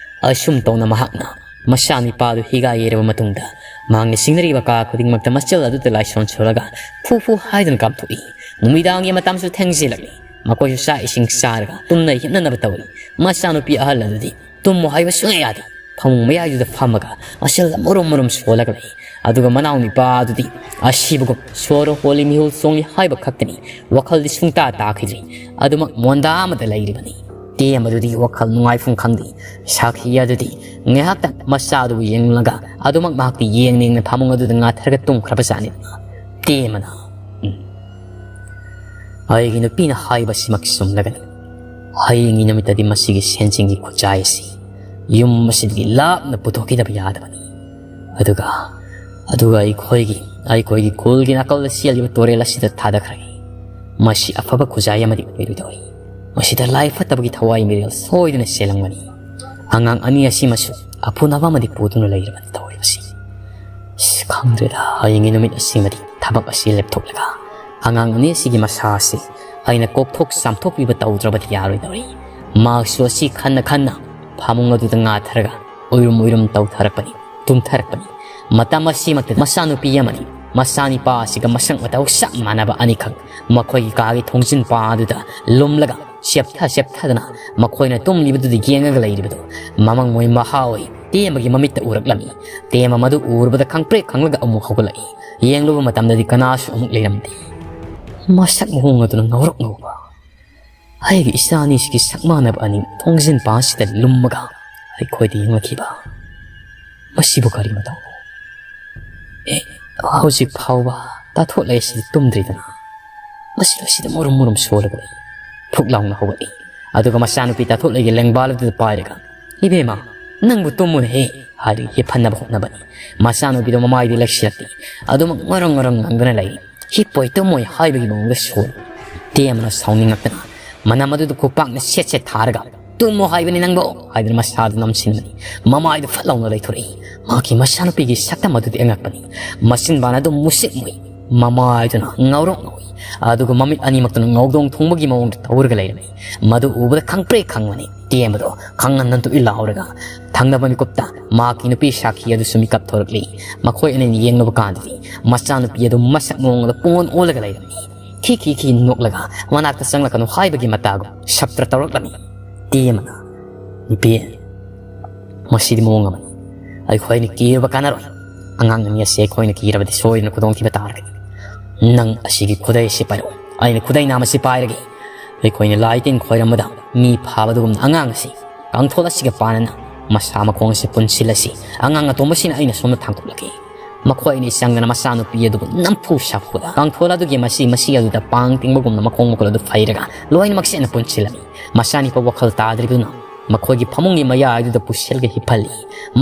ꯑꯁꯨꯝ ꯇꯧꯅ ꯃꯍꯥꯛꯅ ꯃꯆꯥꯅꯤꯄꯥꯗꯨ ꯍꯤꯒꯥꯏ ꯌꯩꯔꯕ ꯃꯇꯨꯡꯗ, ꯃꯍꯥꯛꯅ ꯆꯤꯡꯅꯔꯤꯕ ꯀꯥ ꯈꯨꯗꯤꯡꯃꯛꯇ ꯃꯆꯜ ꯑꯗꯨꯗ ꯂꯥꯏꯁꯣꯟ ꯁꯣꯜꯂꯒ ꯐꯨ ꯐꯨ ꯍꯥꯏꯗꯨꯅ ꯀꯥꯝꯊꯣꯛꯏ꯫ ꯅꯨꯃꯤꯗꯥꯡꯒꯤ ꯃꯇꯝꯁꯨ ꯊꯦꯡꯖꯤꯜꯂꯛꯂꯤ꯫ ꯃꯈꯣꯏꯁꯨ ꯆꯥꯛ ꯏꯁꯤꯡ ꯆꯥꯔꯒ ꯇꯨꯝꯅ ꯍꯤꯞꯅꯅꯕ ꯇꯧꯔꯤ꯫ ꯃꯆꯥꯅꯨꯄꯤ ꯑꯍꯜ ꯑꯗꯨꯗꯤ ꯇꯨꯝꯃꯨ ꯍꯥꯏꯕ ꯁꯨꯡꯌꯥ ꯌꯥꯗꯦ꯫ ꯐꯃꯨꯡ ꯃꯌꯥꯏꯗꯨꯗ ꯐꯝꯃꯒ ꯃꯁꯜ ꯃꯔꯨꯝ ꯃꯔꯨꯝ ꯁꯣꯜꯂꯒ ꯂꯩ꯫ ꯑꯗꯨꯒ ꯃꯅꯥꯎ ꯅꯤꯄꯥ ꯑꯗꯨꯗꯤ ꯑꯁꯤꯕꯒꯨꯝ ꯁꯣꯔ ꯍꯣꯜꯂꯤ, ꯃꯤꯍꯨꯜ ꯆꯣꯡꯂꯤ ꯍꯥꯏꯕ ꯈꯛꯇꯅꯤ꯫ ꯋꯥꯈꯜꯗꯤ ꯁꯨꯡꯇꯥ ꯇꯥꯈꯤꯗ꯭ꯔꯤ꯫ ꯑꯗꯨꯃꯛ ꯃꯣꯟꯗꯥ ꯑꯃꯗ ꯂꯩꯔꯤꯕꯅꯤ꯫ ꯇꯦꯝꯕꯗꯨꯗꯤ ꯋꯥꯈꯜ ꯅꯨꯡꯉꯥꯏꯐꯝ ꯈꯪꯗꯦ꯫ ꯁꯥꯈꯤ ꯑꯗꯨꯗꯤ ꯉꯥꯏꯍꯥꯛꯇꯪ ꯃꯆꯥꯗꯨꯕꯨ ꯌꯦꯡꯂꯒ ꯑꯗꯨꯃꯛ ꯃꯍꯥꯛꯇꯤ ꯌꯦꯡ ꯌꯦꯡꯅ ꯐꯃꯨꯡ ꯑꯗꯨꯗ ꯉꯥꯊꯔꯒ ꯇꯨꯝꯈ꯭ꯔꯕꯖꯥꯠꯅꯤ꯫ ꯇꯦꯝꯕꯅ, "ꯎꯝ, ꯑꯩꯒꯤ ꯅꯨꯄꯤꯅ ꯍꯥꯏꯕꯁꯤꯃꯛ ꯆꯨꯝꯂꯒꯅꯤ꯫ ꯍꯌꯦꯡꯒꯤ ꯅꯨꯃꯤꯠꯇꯗꯤ ꯃꯁꯤꯒꯤ ꯁꯦꯟꯖꯤꯡꯒꯤ ꯈꯨꯖꯥꯏ ꯑꯁꯤ ꯌꯨꯝ ꯑꯁꯤꯗꯒꯤ ꯂꯥꯞꯅ ꯄꯨꯊꯣꯛꯈꯤꯗꯕ ꯌꯥꯗꯕꯅꯤ꯫ ꯑꯗꯨꯒ, ꯑꯗꯨꯒ ꯑꯩꯈꯣꯏꯒꯤ, ꯑꯩꯈꯣꯏꯒꯤ ꯈꯨꯜꯒꯤ ꯅꯥꯀꯜꯗ ꯆꯦꯜꯂꯤꯕ ꯇꯨꯔꯦꯜ ꯑꯁꯤꯗ ꯊꯥꯗꯈ꯭ꯔꯒꯦ꯫ ꯃꯁꯤ ꯑꯐꯕ ꯈꯨꯖꯥꯏ ꯑꯃꯗꯤ ꯑꯣꯏꯔꯣꯏꯗꯧꯔꯤ꯫ ꯃꯁꯤꯗ ꯂꯥꯏ ꯐꯠꯇꯕꯒꯤ ꯊꯋꯥꯏ ꯃꯤꯔꯦꯜ ꯁꯣꯏꯗꯅ ꯆꯦꯜꯂꯝꯒꯅꯤ꯫ ꯑꯉꯥꯡ ꯑꯅꯤ ꯑꯁꯤꯃꯁꯨ ꯑꯐꯨꯅꯕ ꯑꯃꯗꯤ ꯄꯨꯗꯨꯅ ꯂꯩꯔꯕꯅꯤ ꯇꯧꯔꯤꯕꯁꯤ꯫ ꯑꯁ, ꯈꯪꯗ꯭ꯔꯦꯗ, ꯍꯌꯦꯡꯒꯤ ꯅꯨꯃꯤꯠ ꯑꯁꯤꯃꯗꯤ ꯊꯕꯛ ꯑꯁꯤ ꯂꯦꯞꯊꯣꯛꯂꯒ ꯑꯉꯥꯡ ꯑꯅꯤ ꯑꯁꯤꯒꯤ ꯃꯁꯥ ꯑꯁꯤ ꯑꯩꯅ ꯀꯣꯛꯊꯣꯛ ꯆꯥꯝꯊꯣꯛꯄꯤꯕ ꯇꯧꯗ꯭ꯔꯕꯗꯤ ꯌꯥꯔꯣꯏꯗꯧꯔꯤ꯫" ꯃꯍꯥꯛꯁꯨ ꯑꯁꯤ ꯈꯟꯅ ꯈꯟꯅ ꯐꯃꯨꯡ ꯑꯗꯨꯗ ꯉꯥꯊꯔꯒ ꯎꯏꯔꯨꯝ ꯎꯏꯔꯨꯝ ꯇꯧꯊꯔꯛꯄꯅꯤ, ꯇꯨꯝꯊꯔꯛꯄꯅꯤ꯫ ꯃꯇꯝ ꯑꯁꯤꯃꯛꯇꯗ ꯃꯆꯥꯅꯨꯄꯤ ꯑꯃꯗꯤ ꯃꯆꯥꯅꯤꯄꯥ ꯑꯁꯤꯒ ꯃꯁꯛ ꯃꯇꯧ ꯆꯞ ꯃꯥꯟꯅꯕ ꯑꯅꯤꯈꯛ ꯃꯈꯣꯏꯒꯤ ꯀꯥꯒꯤ ꯊꯣꯡꯖꯤꯟ ꯄꯥꯗꯨꯗ ꯂꯨꯝꯂꯒ ꯆꯦꯞꯊ ꯆꯦꯞꯊꯗꯅ ꯃꯈꯣꯏꯅ ꯇꯨꯝꯂꯤꯕꯗꯨꯗ ꯌꯦꯡꯉꯒ ꯂꯩꯔꯤꯕꯗꯨ ꯃꯃꯪ ꯃꯣꯏ ꯃꯍꯥ ꯑꯣꯏ ꯇꯦꯝꯕꯒꯤ ꯃꯃꯤꯠꯇ ꯎꯔꯛꯂꯝꯃꯤ꯫ ꯇꯦꯝꯕ ꯃꯗꯨ ꯎꯔꯨꯕꯗ ꯈꯪꯄ꯭ꯔꯦꯛ ꯈꯪꯂꯒ ꯑꯃꯨꯛ ꯍꯧꯒꯠꯂꯛꯏ꯫ ꯌꯦꯡꯂꯨꯕ ꯃꯇꯝꯗꯗꯤ ꯀꯅꯥꯁꯨ ꯑꯃꯨꯛ ꯂꯩꯔꯝꯗꯦ꯫ ꯃꯁꯛ ꯃꯑꯣꯡ ꯑꯗꯨꯅ ꯉꯧꯔꯣꯛ ꯉꯧꯕ꯫ ꯑꯩꯒꯤ ꯏꯆꯥ ꯑꯅꯤꯁꯤꯒꯤ ꯁꯛ ꯃꯥꯟꯅꯕ ꯑꯅꯤ ꯊꯣꯡꯖꯤꯟ ꯄꯥꯁꯤꯗ ꯂꯨꯝꯃꯒ ꯑꯩꯈꯣꯏꯗ ꯌꯦꯡꯂꯛꯈꯤꯕ꯫ ꯃꯁꯤꯕꯨ ꯀꯔꯤ ꯃꯇꯧꯅꯣ? ꯑꯦ, ꯍꯧꯖꯤꯛ ꯐꯥꯎꯕ ꯇꯥꯊꯣꯛꯂꯦ ꯁꯤꯗꯤ ꯇꯨꯝꯗ꯭ꯔꯤꯗꯅ꯫ ꯃꯁꯤ ꯑꯁꯤꯗ ꯃꯔꯨꯝ ꯃꯔꯨꯝ ꯁꯣꯜꯂꯒ ꯂꯩ꯫ ꯐꯨꯛ ꯂꯥꯎꯅ ꯍꯧꯒꯠꯂꯤ꯫ ꯑꯗꯨꯒ ꯃꯆꯥꯅꯨꯄꯤ ꯇꯥꯊꯣꯠꯂꯩꯒꯤ ꯂꯦꯡꯕꯥꯜ ꯑꯗꯨꯗ ꯄꯥꯏꯔꯒ, "ꯏꯕꯦꯝꯃ, ꯅꯪꯕꯨ ꯇꯨꯝꯃꯨꯅꯦꯍꯦ" ꯍꯥꯏꯔꯒ ꯍꯤꯞꯍꯟꯅꯕ ꯍꯣꯠꯅꯕꯅꯤ꯫ ꯃꯆꯥꯅꯨꯄꯤꯗꯣ ꯃꯃꯥꯏꯗꯤ ꯂꯩꯁꯤꯜꯂꯛꯇꯦ꯫ ꯑꯗꯨꯃꯛ ꯉꯔꯪ ꯉꯔꯪ ꯉꯪꯗꯨꯅ ꯂꯩꯔꯤ꯫ ꯍꯤꯞꯄꯣꯏ ꯇꯨꯝꯃꯣꯏ ꯍꯥꯏꯕꯒꯤ ꯃꯑꯣꯡꯗ ꯁꯣꯜꯂꯤ꯫ ꯇꯦꯝꯕꯅ ꯁꯥꯎꯅꯤꯡꯉꯛꯇꯅ ꯃꯅꯝ ꯑꯗꯨꯗ ꯈꯨꯄꯥꯛꯅ ꯁꯦꯠ ꯁꯦꯠ ꯊꯥꯔꯒ, "ꯇꯨꯝꯃꯣ ꯍꯥꯏꯕꯅꯤ ꯅꯪꯕꯣ" ꯍꯥꯏꯗꯨꯅ ꯃꯁꯥꯗꯨ ꯅꯝꯁꯤꯟꯕꯅꯤ꯫ ꯃꯃꯥꯏꯗꯨ ꯐꯠ ꯂꯥꯎꯅ ꯂꯩꯊꯣꯔꯛꯏ꯫ ꯃꯍꯥꯛꯀꯤ ꯃꯆꯥꯅꯨꯄꯤꯒꯤ ꯁꯛꯇꯝ ꯑꯗꯨꯗꯤ ꯑꯉꯛꯄꯅꯤ꯫ ꯃꯆꯤꯟꯕꯥꯟ ꯑꯗꯨ ꯃꯨꯁꯤꯛ ꯃꯨꯏ꯫ ꯃꯃꯥꯏꯗꯨꯅ ꯉꯧꯔꯣꯛ ꯉꯧꯏ꯫ ꯑꯗꯨꯒ ꯃꯃꯤꯠ ꯑꯅꯤꯃꯛꯇꯨꯅ ꯉꯧꯗꯣꯡ ꯊꯣꯡꯕꯒꯤ ꯃꯑꯣꯡꯗ ꯇꯧꯔꯒ ꯂꯩꯔꯝꯃꯤ꯫ ꯃꯗꯨ ꯎꯕꯗ ꯈꯪꯄ꯭ꯔꯦꯛ ꯈꯪꯕꯅꯤ꯫ ꯇꯦꯝꯕꯗꯣ ꯈꯪꯍꯟ ꯍꯟꯗꯣꯛꯏ ꯂꯥꯎꯔꯒ ꯊꯪꯅꯕ ꯃꯤꯀꯨꯞꯇ ꯃꯍꯥꯛꯀꯤ ꯅꯨꯄꯤ ꯁꯥꯈꯤ ꯑꯗꯨꯁꯨ ꯃꯤꯀꯞ ꯊꯣꯔꯛꯂꯤ꯫ ꯃꯈꯣꯏ ꯑꯅꯤꯅ ꯌꯦꯡꯂꯨꯕ ꯀꯥꯟꯗꯗꯤ ꯃꯆꯥꯅꯨꯄꯤ ꯑꯗꯨ ꯃꯁꯛ ꯃꯑꯣꯡꯗ ꯄꯨꯡꯑꯣꯟ ꯑꯣꯜꯂꯒ ꯂꯩꯔꯝꯃꯤ꯫ ꯈꯤ ꯈꯤ ꯈꯤ ꯅꯣꯛꯂꯒ ꯃꯅꯥꯛꯇ ꯆꯪꯂꯛꯀꯅꯨ ꯍꯥꯏꯕꯒꯤ ꯃꯇꯥꯒꯨꯝ ꯁꯞꯇ꯭ꯔ ꯇꯧꯔꯛꯂꯝꯃꯤ꯫ ꯇꯦꯝꯕꯅ, "ꯅꯨꯄꯤ, ꯃꯁꯤꯗꯤ ꯃꯑꯣꯡ ꯑꯃꯅꯤ꯫ ꯑꯩꯈꯣꯏꯅ ꯀꯤꯔꯨꯕ ꯀꯥꯟꯅꯔꯣꯏ꯫ ꯑꯉꯥꯡ ꯑꯅꯤ ꯑꯁꯤ ꯑꯩꯈꯣꯏꯅ ꯀꯤꯔꯕꯗꯤ ꯁꯣꯏꯗꯅ ꯈꯨꯗꯣꯡꯊꯤꯕ ꯇꯥꯔꯒꯅꯤ꯫ ꯅꯪ ꯑꯁꯤꯒꯤ ꯈꯨꯗꯩ ꯑꯁꯤ ꯄꯥꯏꯔꯛꯎ꯫ ꯑꯩꯅ ꯈꯨꯗꯩ ꯅꯥꯝ ꯑꯁꯤ ꯄꯥꯏꯔꯒꯦ꯫ ꯑꯩꯈꯣꯏꯅ ꯂꯥꯏ ꯇꯤꯟ ꯈꯣꯏꯔꯝꯕꯗ ꯃꯤ ꯐꯥꯕꯗꯨꯒꯨꯝꯅ ꯑꯉꯥꯡ ꯑꯁꯤ ꯀꯥꯡꯊꯣꯜ ꯑꯁꯤꯒ ꯄꯥꯟꯅꯅ ꯃꯁꯥ ꯃꯈꯣꯡ ꯑꯁꯤ ꯄꯨꯟꯁꯤꯜꯂꯁꯤ꯫ ꯑꯉꯥꯡ ꯑꯇꯣꯝꯕꯁꯤꯅ ꯑꯩꯅ ꯁꯣꯝꯗ ꯊꯥꯡꯗꯣꯛꯂꯒꯦ꯫" ꯃꯈꯣꯏ ꯑꯅꯤ ꯆꯪꯗꯅ ꯃꯆꯥꯅꯨꯄꯤ ꯑꯗꯨꯕꯨ ꯅꯝꯐꯨ ꯁꯥꯐꯨꯗ ꯀꯥꯡꯊꯣꯜ ꯑꯗꯨꯒꯤ ꯃꯁꯤ ꯃꯁꯤ ꯑꯗꯨꯗ ꯄꯥꯡ ꯇꯤꯡꯕꯒꯨꯝꯅ ꯃꯈꯣꯡ ꯃꯈꯨꯠ ꯑꯗꯨ ꯐꯩꯔꯒ ꯂꯣꯏꯅꯃꯛ ꯆꯦꯠꯅ ꯄꯨꯟꯁꯤꯜꯂꯝꯃꯤ꯫ ꯃꯆꯥꯅꯤꯄꯥ ꯋꯥꯈꯜ ꯇꯥꯗ꯭ꯔꯤꯕꯗꯨꯅ ꯃꯈꯣꯏꯒꯤ ꯐꯃꯨꯡꯒꯤ ꯃꯌꯥꯏꯗꯨꯗ ꯄꯨꯁꯤꯜꯂꯒ ꯍꯤꯞꯍꯜꯂꯤ꯫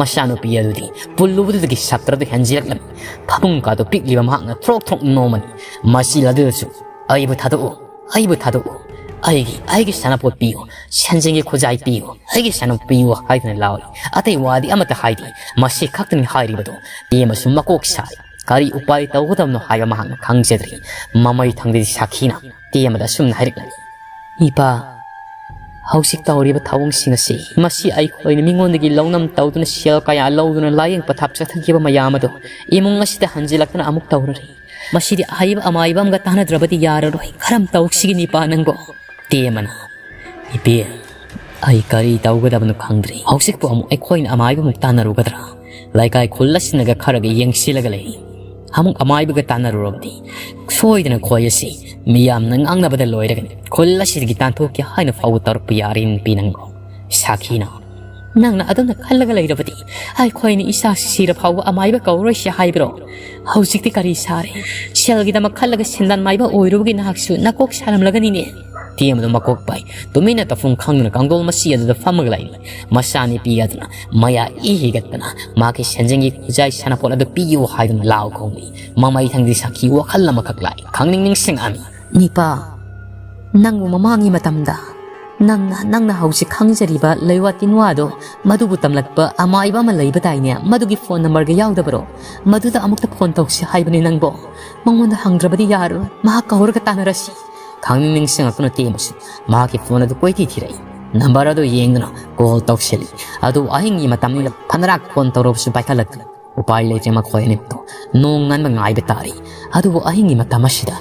ꯃꯆꯥꯅꯨꯄꯤ ꯑꯗꯨꯗꯤ ꯄꯨꯜꯂꯨꯕꯗꯨꯗꯒꯤ ꯁꯞꯇ꯭ꯔꯗꯨ ꯍꯦꯟꯖꯤꯜꯂꯛꯂꯝꯃꯤ꯫ ꯐꯃꯨꯡ ꯀꯥꯗꯨ ꯄꯤꯛꯂꯤꯕ ꯃꯍꯥꯛꯅ ꯊ꯭ꯔꯣꯛ ꯊ꯭ꯔꯣꯛ ꯅꯣꯝꯃꯅꯤ꯫ ꯃꯆꯤꯜ ꯑꯗꯨꯗꯁꯨ, "ꯑꯩꯕꯨ ꯊꯥꯗꯣꯛꯎ, ꯑꯩꯕꯨ ꯊꯥꯗꯣꯛꯎ, ꯑꯩꯒꯤ, ꯑꯩꯒꯤ ꯁꯥꯟꯅꯄꯣꯠ ꯄꯤꯌꯨ, ꯁꯦꯟꯖꯦꯡꯒꯤ ꯈꯨꯖꯥꯏ ꯄꯤꯌꯨ, ꯑꯩꯒꯤ ꯁꯥꯟꯅꯄꯣꯠ ꯄꯤꯌꯨ" ꯍꯥꯏꯗꯨꯅ ꯂꯥꯎꯏ꯫ ꯑꯇꯩ ꯋꯥꯗꯤ ꯑꯃꯠꯇ ꯍꯥꯏꯗꯦ꯫ ꯃꯁꯤ ꯈꯛꯇꯅꯤ ꯍꯥꯏꯔꯤꯕꯗꯨ꯫ ꯇꯦꯝꯕꯁꯨ ꯃꯀꯣꯛ ꯁꯥꯏ꯫ ꯀꯔꯤ ꯎꯄꯥꯏ ꯇꯧꯒꯗꯕꯅꯣ ꯍꯥꯏꯕ ꯃꯍꯥꯛꯅ ꯈꯪꯖꯗ꯭ꯔꯤ꯫ ꯃꯃꯩ ꯊꯪꯗꯗꯤ ꯁꯥꯈꯤꯅ ꯇꯦꯝꯕꯗ ꯑꯁꯨꯝꯅ ꯍꯥꯏꯔꯛꯂꯝꯃꯤ, "ꯏꯄꯥ, ꯍꯧꯖꯤꯛ ꯇꯧꯔꯤꯕ ꯊꯧꯑꯣꯡꯁꯤꯡ ꯑꯁꯤ, ꯃꯁꯤ ꯑꯩꯈꯣꯏꯅ ꯃꯤꯉꯣꯟꯗꯒꯤ ꯂꯧꯅꯝ ꯇꯧꯗꯨꯅ ꯁꯦꯜ ꯀꯌꯥ ꯂꯧꯗꯨꯅ ꯂꯥꯌꯦꯡ ꯄꯊꯥꯞ ꯆꯠꯊꯈꯤꯕ ꯃꯌꯥꯝ ꯑꯗꯨ ꯏꯃꯨꯡ ꯑꯁꯤꯗ ꯍꯟꯖꯤꯜꯂꯛꯇꯨꯅ ꯑꯃꯨꯛ ꯇꯧꯔꯔꯤ꯫ ꯃꯁꯤꯗꯤ ꯑꯍꯩꯕ ꯑꯃꯥꯏꯕ ꯑꯃꯒ ꯇꯥꯟꯅꯗ꯭ꯔꯕꯗꯤ ꯌꯥꯔꯔꯣꯏ꯫ ꯀꯔꯝ ꯇꯧꯁꯤꯒꯦ ꯏꯄꯥ ꯅꯪꯕꯣ?" ꯇꯦꯝꯕꯅ, "ꯏꯄꯦ, ꯑꯩ ꯀꯔꯤ ꯇꯧꯒꯗꯕꯅꯣ ꯈꯪꯗ꯭ꯔꯦ꯫ ꯍꯧꯖꯤꯛꯄꯨ ꯑꯃꯨꯛ ꯑꯩꯈꯣꯏꯅ ꯑꯃꯥꯏꯕꯃꯨꯛ ꯇꯥꯟꯅꯔꯨꯒꯗ꯭ꯔꯥ? ꯂꯩꯀꯥꯏ ꯈꯨꯜ ꯑꯁꯤꯅꯒ ꯈꯔꯒ ꯌꯦꯡꯁꯤꯜꯂꯒ ꯂꯩ꯫ ꯑꯃꯨꯛ ꯑꯃꯥꯏꯕꯒ ꯇꯥꯟꯅꯔꯨꯔꯕꯗꯤ ꯁꯣꯏꯗꯅ ꯈꯣꯏ ꯑꯁꯤ ꯃꯤꯌꯥꯝꯅ ꯉꯥꯡꯅꯕꯗ ꯂꯣꯏꯔꯒꯅꯤ꯫ ꯈꯨꯜ ꯑꯁꯤꯗꯒꯤ ꯇꯥꯟꯊꯣꯛꯀꯦ ꯍꯥꯏꯅ ꯐꯥꯎꯕ ꯇꯧꯔꯛꯄ ꯌꯥꯔꯦ ꯅꯨꯄꯤ ꯅꯪꯕꯨ꯫" ꯁꯥꯈꯤꯅ, "ꯅꯪꯅ ꯑꯗꯨꯝꯅ ꯈꯜꯂꯒ ꯂꯩꯔꯕꯗꯤ ꯑꯩꯈꯣꯏꯅ ꯏꯆꯥꯁꯤ ꯁꯤꯔ ꯐꯥꯎꯕ ꯑꯃꯥꯏꯕ ꯀꯧꯔꯣꯏꯁꯤ ꯍꯥꯏꯕ꯭ꯔꯣ? ꯍꯧꯖꯤꯛꯇꯤ ꯀꯔꯤ ꯁꯥꯔꯦ? ꯁꯦꯜꯒꯤꯗꯃꯛ ꯈꯜꯂꯒ ꯁꯦꯟꯗꯥꯟ ꯃꯥꯏꯕ ꯑꯣꯏꯔꯨꯕꯒꯤ ꯅꯍꯥꯛꯁꯨ ꯅꯀꯣꯛ ꯁꯥꯔꯝꯂꯒꯅꯤꯅꯦ꯫" ꯇꯦꯝꯕꯗꯨ ꯃꯀꯣꯛ ꯄꯥꯏ꯫ ꯇꯨꯃꯤꯟꯅ ꯇꯧꯐꯝ ꯈꯪꯗꯅ ꯀꯥꯡꯗꯣꯜ ꯃꯆꯤ ꯑꯗꯨꯗ ꯐꯝꯃꯒ ꯂꯩꯔꯤ꯫ ꯃꯆꯥꯅꯨꯄꯤ ꯑꯗꯨꯅ ꯃꯌꯥ ꯏ ꯍꯤꯒꯠꯇꯅ ꯃꯍꯥꯛꯀꯤ ꯁꯦꯟꯖꯦꯡꯒꯤ ꯈꯨꯖꯥꯏ ꯁꯅꯥꯄꯣꯠ ꯑꯗꯨ ꯄꯤꯌꯨ ꯍꯥꯏꯗꯨꯅ ꯂꯥꯎ ꯈꯣꯡꯂꯤ꯫ ꯃꯃꯩ ꯊꯪꯗꯤ ꯁꯥꯈꯤ ꯋꯥꯈꯜ ꯑꯃꯈꯛ ꯂꯥꯛꯏ꯫ ꯈꯪꯅꯤꯡ ꯅꯤꯡꯁꯤꯡꯉꯛꯑꯝꯃꯤ꯫ ꯅꯤꯄꯥ, ꯅꯪꯕꯨ ꯃꯃꯥꯡꯒꯤ ꯃꯇꯝꯗ ꯅꯪꯅ, ꯅꯪꯅ ꯍꯧꯖꯤꯛ ꯈꯪꯖꯔꯤꯕ ꯂꯩꯋꯥ ꯇꯤꯟꯋꯥꯗꯣ ꯃꯗꯨꯕꯨ ꯇꯝꯂꯛꯄ ꯑꯃꯥꯏꯕ ꯑꯃ ꯂꯩꯕ ꯗꯥꯏꯅꯦ? ꯃꯗꯨꯒꯤ ꯐꯣꯟ ꯅꯝꯕꯔꯒ ꯌꯥꯎꯗꯕꯔꯣ? ꯃꯗꯨꯗ ꯑꯃꯨꯛꯇ ꯐꯣꯟ ꯇꯧꯁꯤ ꯍꯥꯏꯕꯅꯤ ꯅꯪꯕꯣ꯫ ꯃꯉꯣꯟꯗ ꯍꯪꯗ꯭ꯔꯕꯗꯤ ꯌꯥꯔꯣꯏ꯫ ꯃꯍꯥꯛ ꯀꯧꯔꯒ ꯇꯥꯟꯅꯔꯁꯤ꯫ ꯈꯪꯅꯤꯡ ꯅꯤꯡꯁꯤꯡꯉꯛꯇꯨꯅ ꯇꯦꯝꯕꯁꯨ ꯃꯍꯥꯛꯀꯤ ꯐꯣꯟ ꯑꯗꯨ ꯀꯣꯏꯊꯤ ꯊꯤꯔꯛꯏ꯫ ꯅꯝꯕꯔ ꯑꯗꯨ ꯌꯦꯡꯗꯨꯅ ꯀꯣꯜ ꯇꯧꯁꯤꯜꯂꯤ꯫ ꯑꯗꯨ ꯑꯍꯤꯡꯒꯤ ꯃꯇꯝꯅꯤꯅ ꯐꯅꯔꯥꯛ ꯐꯣꯟ ꯇꯧꯔꯕꯁꯨ ꯄꯥꯏꯈꯠꯂꯛꯇꯦ꯫ ꯎꯄꯥꯏ ꯂꯩꯇ꯭ꯔꯦ ꯃꯈꯣꯏ ꯑꯅꯤꯃꯛꯇꯣ ꯅꯣꯡ ꯉꯟꯕ ꯉꯥꯏꯕ ꯇꯥꯔꯤ꯫ ꯑꯗꯨꯕꯨ ꯑꯍꯤꯡꯒꯤ ꯃꯇꯝ ꯑꯁꯤꯗ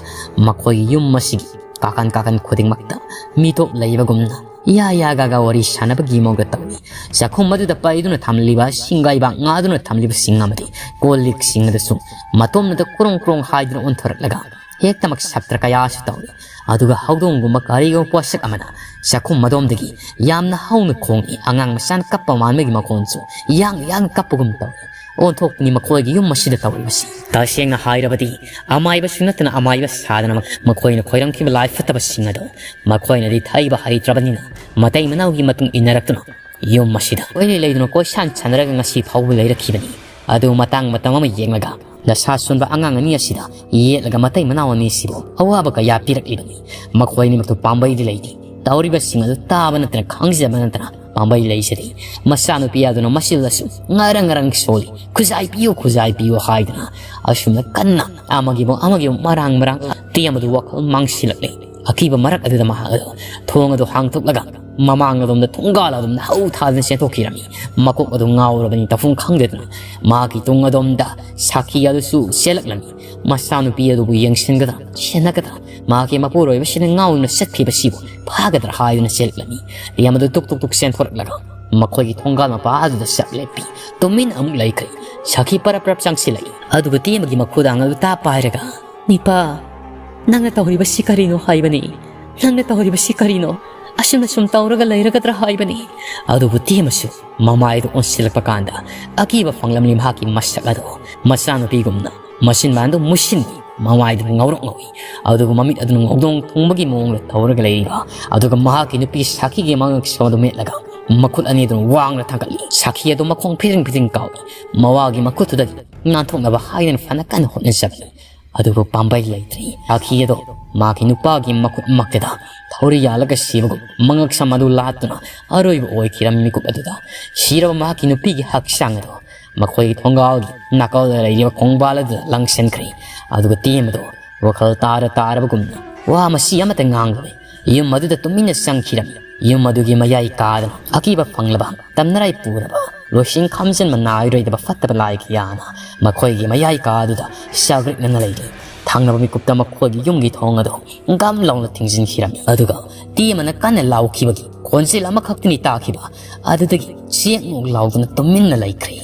ꯃꯈꯣꯏꯒꯤ ꯌꯨꯝ ꯑꯁꯤꯒꯤ ꯀꯥꯀꯟ ꯀꯥꯀꯟ ꯈꯨꯗꯤꯡꯃꯛꯇ ꯃꯤꯇꯣꯞ ꯂꯩꯕꯒꯨꯝꯅ ꯌꯥ ꯌꯥ ꯒꯥ ꯒꯥ ꯋꯥꯔꯤ ꯁꯥꯟꯅꯕꯒꯤ ꯃꯑꯣꯡꯗ ꯇꯧꯏ꯫ ꯆꯥꯛꯈꯨꯝ ꯑꯗꯨꯗ ꯄꯩꯗꯨꯅ ꯊꯝꯂꯤꯕ ꯁꯤꯡꯒꯥꯏꯕꯥꯛ ꯉꯥꯗꯨꯅ ꯊꯝꯂꯤꯕꯁꯤꯡ ꯑꯃꯗꯤ ꯀꯣꯜ ꯂꯤꯛꯁꯤꯡ ꯑꯗꯨꯁꯨ ꯃꯇꯣꯝꯗꯇ ꯀ꯭ꯔꯣꯡ ꯀ꯭ꯔꯣꯡ ꯍꯥꯏꯗꯨꯅ ꯑꯣꯟꯊꯣꯔꯛꯂꯒ ꯍꯦꯛꯇꯃꯛ ꯁꯥꯇ꯭ꯔ ꯀꯌꯥꯁꯨ ꯇꯧꯏ꯫ ꯑꯗꯨꯒ ꯍꯧꯗꯣꯡꯒꯨꯝꯕ ꯀꯔꯤꯒꯨꯝꯕ ꯄꯣꯠꯁꯛ ꯑꯃꯅ ꯆꯥꯛꯈꯨꯝ ꯑꯗꯣꯝꯗꯒꯤ ꯌꯥꯝꯅ ꯍꯧꯅ ꯈꯣꯡꯏ꯫ ꯑꯉꯥꯡ ꯃꯆꯥꯅ ꯀꯞꯄ ꯃꯥꯟꯕꯒꯤ ꯃꯈꯣꯟꯁꯨ ꯌꯥꯡꯅ ꯌꯥꯡꯅ ꯀꯞꯄꯒꯨꯝ ꯇꯧꯏ꯫ ꯑꯣꯟꯊꯣꯛꯄꯅꯤ ꯃꯈꯣꯏꯒꯤ ꯌꯨꯝ ꯑꯁꯤꯗ ꯇꯧꯔꯤꯕꯁꯤ꯫ ꯇꯁꯦꯡꯅ ꯍꯥꯏꯔꯕꯗꯤ ꯑꯃꯥꯏꯕꯁꯨ ꯅꯠꯇꯅ ꯑꯃꯥꯏꯕ ꯁꯥꯗꯅ ꯃꯈꯣꯏꯅ ꯈꯣꯏꯔꯝꯈꯤꯕ ꯂꯥꯏ ꯐꯠꯇꯕꯁꯤꯡ ꯑꯗꯣ ꯃꯈꯣꯏꯅꯗꯤ ꯊꯩꯕ ꯍꯩꯇ꯭ꯔꯕꯅꯤꯅ ꯃꯇꯩ ꯃꯅꯥꯎꯒꯤ ꯃꯇꯨꯡ ꯏꯟꯅꯔꯛꯇꯨꯅ ꯌꯨꯝ ꯑꯁꯤꯗ ꯀꯣꯏꯂꯩ ꯂꯩꯗꯨꯅ ꯀꯣꯏꯁꯥꯟ ꯁꯥꯟꯅꯔꯒ ꯉꯁꯤ ꯐꯥꯎꯕ ꯂꯩꯔꯛꯈꯤꯕꯅꯤ꯫ ꯑꯗꯨ ꯃꯇꯥꯡ ꯃꯇꯝ ꯑꯃ ꯌꯦꯡꯂꯒ ꯅꯁꯥ ꯁꯣꯟꯕ ꯑꯉꯥꯡ ꯑꯅꯤ ꯑꯁꯤꯗ ꯌꯦꯠꯂꯒ ꯃꯇꯩ ꯃꯅꯥꯎ ꯑꯅꯤ ꯑꯁꯤꯕꯨ ꯑꯋꯥꯕ ꯀꯌꯥ ꯄꯤꯔꯛꯂꯤꯕꯅꯤ꯫ ꯃꯈꯣꯏ ꯑꯅꯤꯃꯛꯇꯨ ꯄꯥꯝꯕꯩꯗꯤ ꯂꯩꯇꯦ꯫ ꯇꯧꯔꯤꯕꯁꯤꯡ ꯑꯗꯨ ꯇꯥꯕ ꯅꯠꯇꯅ ꯈꯪꯖꯕ ꯅꯠꯇꯅ ꯄꯥꯝꯕꯩ ꯂꯩꯖꯗꯦ꯫ ꯃꯆꯥꯅꯨꯄꯤ ꯑꯗꯨꯅ ꯃꯆꯤꯜꯗꯁꯨ ꯉꯔꯪ ꯉꯔꯪ ꯁꯣꯜꯂꯤ꯫ "ꯈꯨꯖꯥꯏ ꯄꯤꯌꯨ, ꯈꯨꯖꯥꯏ ꯄꯤꯌꯨ" ꯍꯥꯏꯗꯨꯅ ꯑꯁꯨꯝꯅ ꯀꯟꯅ ꯑꯃꯒꯤꯕꯨ ꯑꯃꯒꯤꯕꯨ ꯃꯔꯥꯡ ꯃꯔꯥꯡ ꯇꯦꯝꯕꯗꯨ ꯋꯥꯈꯜ ꯃꯥꯡꯁꯤꯜꯂꯛꯂꯦ꯫ ꯑꯀꯤꯕ ꯃꯔꯛ ꯑꯗꯨꯗ ꯃꯍꯥꯛ ꯑꯗꯨ ꯊꯣꯡ ꯑꯗꯨ ꯍꯥꯡꯗꯣꯛꯂꯒ ꯃꯃꯥꯡ ꯑꯗꯣꯝꯗ ꯊꯣꯡꯒꯥꯜ ꯑꯗꯣꯝꯗ ꯍꯧ ꯊꯥꯗꯨꯅ ꯆꯦꯟꯊꯣꯛꯈꯤꯔꯝꯃꯤ꯫ ꯃꯀꯣꯛ ꯑꯗꯨ ꯉꯥꯎꯔꯕꯅꯤ ꯇꯧꯐꯝ ꯈꯪꯗꯗꯨꯅ ꯃꯍꯥꯛꯀꯤ ꯇꯨꯡ ꯑꯗꯣꯝꯗ ꯁꯥꯈꯤ ꯑꯗꯨꯁꯨ ꯆꯦꯜꯂꯛꯂꯝꯃꯤ꯫ ꯃꯆꯥꯅꯨꯄꯤ ꯑꯗꯨꯕꯨ ꯌꯦꯡꯁꯤꯟꯒꯗ꯭ꯔꯥ, ꯁꯦꯟꯅꯒꯗ꯭ꯔꯥ? ꯃꯍꯥꯛꯀꯤ ꯃꯄꯨꯔꯣꯏꯕꯁꯤꯅ ꯉꯥꯎꯗꯨꯅ ꯆꯠꯈꯤꯕꯁꯤꯕꯨ ꯐꯥꯒꯗ꯭ꯔꯥ ꯍꯥꯏꯗꯨꯅ ꯆꯦꯜꯂꯛꯂꯝꯃꯤ꯫ ꯇꯦꯝ ꯑꯗꯨ ꯇꯨꯛ ꯇꯨꯛ ꯇꯨꯛ ꯆꯦꯟꯊꯣꯔꯛꯂꯒ ꯃꯈꯣꯏꯒꯤ ꯊꯣꯡꯒꯥꯜ ꯃꯄꯥ ꯑꯗꯨꯗ ꯆꯞ ꯂꯦꯞꯄꯤ꯫ ꯇꯨꯃꯤꯟ ꯑꯃꯨꯛ ꯂꯩꯈ꯭ꯔꯦ꯫ ꯁꯥꯈꯤ ꯄꯔꯞ ꯄꯔꯞ ꯆꯪꯁꯤꯜꯂꯛꯏ꯫ ꯑꯗꯨꯒ ꯇꯦꯝꯕꯒꯤ ꯃꯈꯨꯗꯥꯡ ꯑꯗꯨ ꯇꯥꯞ ꯄꯥꯏꯔꯒ, "ꯅꯤꯄꯥ, ꯅꯪꯅ ꯇꯧꯔꯤꯕꯁꯤ ꯀꯔꯤꯅꯣ ꯍꯥꯏꯕꯅꯤ? ꯅꯪꯅ ꯇꯧꯔꯤꯕꯁꯤ ꯀꯔꯤꯅꯣ? ꯑꯁꯨꯝꯅ ꯁꯨꯝ ꯇꯧꯔꯒ ꯂꯩꯔꯒꯗ꯭ꯔꯥ ꯍꯥꯏꯕꯅꯤ?" ꯑꯗꯨꯕꯨ ꯇꯦꯝꯕꯁꯨ ꯃꯃꯥꯏꯗꯨ ꯑꯣꯟꯁꯤꯜꯂꯛꯄ ꯀꯥꯟꯗ ꯑꯀꯤꯕ ꯐꯪꯂꯝꯂꯤ ꯃꯍꯥꯛꯀꯤ ꯃꯁꯛ ꯑꯗꯨ꯫ ꯃꯆꯥꯅꯨꯄꯤꯒꯨꯝꯅ ꯃꯆꯤꯟꯕꯥꯟꯗꯨ ꯃꯨꯁꯤꯟ ꯃꯃꯥꯏꯗꯨꯅ ꯉꯧꯔꯣꯛ ꯉꯧꯏ꯫ ꯑꯗꯨꯒ ꯃꯃꯤꯠ ꯑꯗꯨꯅ ꯉꯧꯗꯣꯡ ꯊꯨꯡꯕꯒꯤ ꯃꯑꯣꯡꯗ ꯇꯧꯔꯒ ꯂꯩꯔꯤꯕ꯫ ꯑꯗꯨꯒ ꯃꯍꯥꯛꯀꯤ ꯅꯨꯄꯤ ꯁꯥꯈꯤꯒꯤ ꯃꯉꯛꯁꯝ ꯑꯗꯨ ꯃꯦꯠꯂꯒ ꯃꯈꯨꯠ ꯑꯅꯤ ꯑꯗꯨꯅ ꯋꯥꯡꯅ ꯊꯥꯡꯒꯠꯂꯤ꯫ ꯁꯥꯈꯤ ꯑꯗꯨ ꯃꯈꯣꯡ ꯐꯤꯖꯤꯡ ꯐꯤꯖꯤꯡ ꯀꯥꯎꯏ꯫ ꯃꯋꯥꯒꯤ ꯃꯈꯨꯠꯇꯨꯗꯒꯤ ꯅꯥꯟꯊꯣꯛꯅꯕ ꯍꯥꯏꯗꯅ ꯐꯅ ꯀꯟꯅ ꯍꯣꯠꯅꯖꯕꯅꯤ꯫ ꯑꯗꯨꯕꯨ ꯄꯥꯝꯕꯩ ꯂꯩꯇ꯭ꯔꯤ꯫ ꯁꯥꯈꯤ ꯑꯗꯣ ꯃꯥꯒꯤ ꯅꯨꯄꯥꯒꯤ ꯃꯈꯨꯠꯃꯛꯇꯗ ꯊꯧꯔꯤ ꯌꯥꯜꯂꯒ ꯁꯤꯕꯒꯨꯝ ꯃꯉꯛꯁꯝ ꯑꯗꯨ ꯂꯥꯠꯇꯨꯅ ꯑꯔꯣꯏꯕ ꯑꯣꯏꯈꯤꯔꯝꯃꯤ꯫ ꯃꯤꯀꯨꯞ ꯑꯗꯨꯗ ꯁꯤꯔꯕ ꯃꯍꯥꯛꯀꯤ ꯅꯨꯄꯤꯒꯤ ꯍꯛꯆꯥꯡ ꯑꯗꯨ ꯃꯈꯣꯏꯒꯤ ꯊꯣꯡꯒꯥꯜꯒꯤ ꯅꯥꯀꯜꯗ ꯂꯩꯔꯤꯕ ꯈꯣꯡꯕꯥꯜ ꯑꯗꯨꯗ ꯂꯪꯁꯤꯟꯈ꯭ꯔꯦ꯫ ꯑꯗꯨꯒ ꯇꯦꯝ ꯑꯗꯨ ꯋꯥꯈꯜ ꯇꯥꯔ ꯇꯥꯔꯕꯒꯨꯝꯅ ꯋꯥ ꯃꯁꯤ ꯑꯃꯠꯇ ꯉꯥꯡꯗꯕ ꯌꯨꯝ ꯑꯗꯨꯗ ꯇꯨꯃꯤꯟꯅ ꯆꯪꯈꯤꯔꯝꯃꯤ꯫ ꯌꯨꯝ ꯑꯗꯨꯒꯤ ꯃꯌꯥꯏ ꯀꯥꯗꯅ ꯑꯀꯤꯕ ꯐꯪꯂꯕ ꯇꯝꯅꯔꯥꯏ ꯄꯨꯔꯕ ꯂꯣꯏꯁꯤꯡ ꯈꯝꯖꯤꯟꯕ ꯅꯥꯏꯔꯣꯏꯗꯕ ꯐꯠꯇꯕ ꯂꯥꯏ ꯀꯌꯥꯅ ꯃꯈꯣꯏꯒꯤ ꯃꯌꯥꯏ ꯀꯥꯗꯨꯗ ꯆꯥꯒ꯭ꯔꯤꯛꯅꯅ ꯂꯩꯔꯤ꯫ ꯊꯪꯅꯕ ꯃꯤꯀꯨꯞꯇ ꯃꯈꯣꯏꯒꯤ ꯌꯨꯝꯒꯤ ꯊꯣꯡ ꯑꯗꯨ ꯒꯝ ꯂꯥꯎꯅ ꯊꯤꯡꯖꯤꯟꯈꯤꯔꯝꯃꯤ꯫ ꯑꯗꯨꯒ ꯇꯦꯝ ꯑꯃꯅ ꯀꯟꯅ ꯂꯥꯎꯈꯤꯕꯒꯤ ꯈꯣꯟꯖꯦꯜ ꯑꯃꯈꯛꯇꯅꯤ ꯇꯥꯈꯤꯕ꯫ ꯑꯗꯨꯗꯒꯤ ꯆꯦꯛ ꯅꯣꯛ ꯂꯥꯎꯗꯨꯅ ꯇꯨꯃꯤꯟꯅ ꯂꯩꯈ꯭ꯔꯦ꯫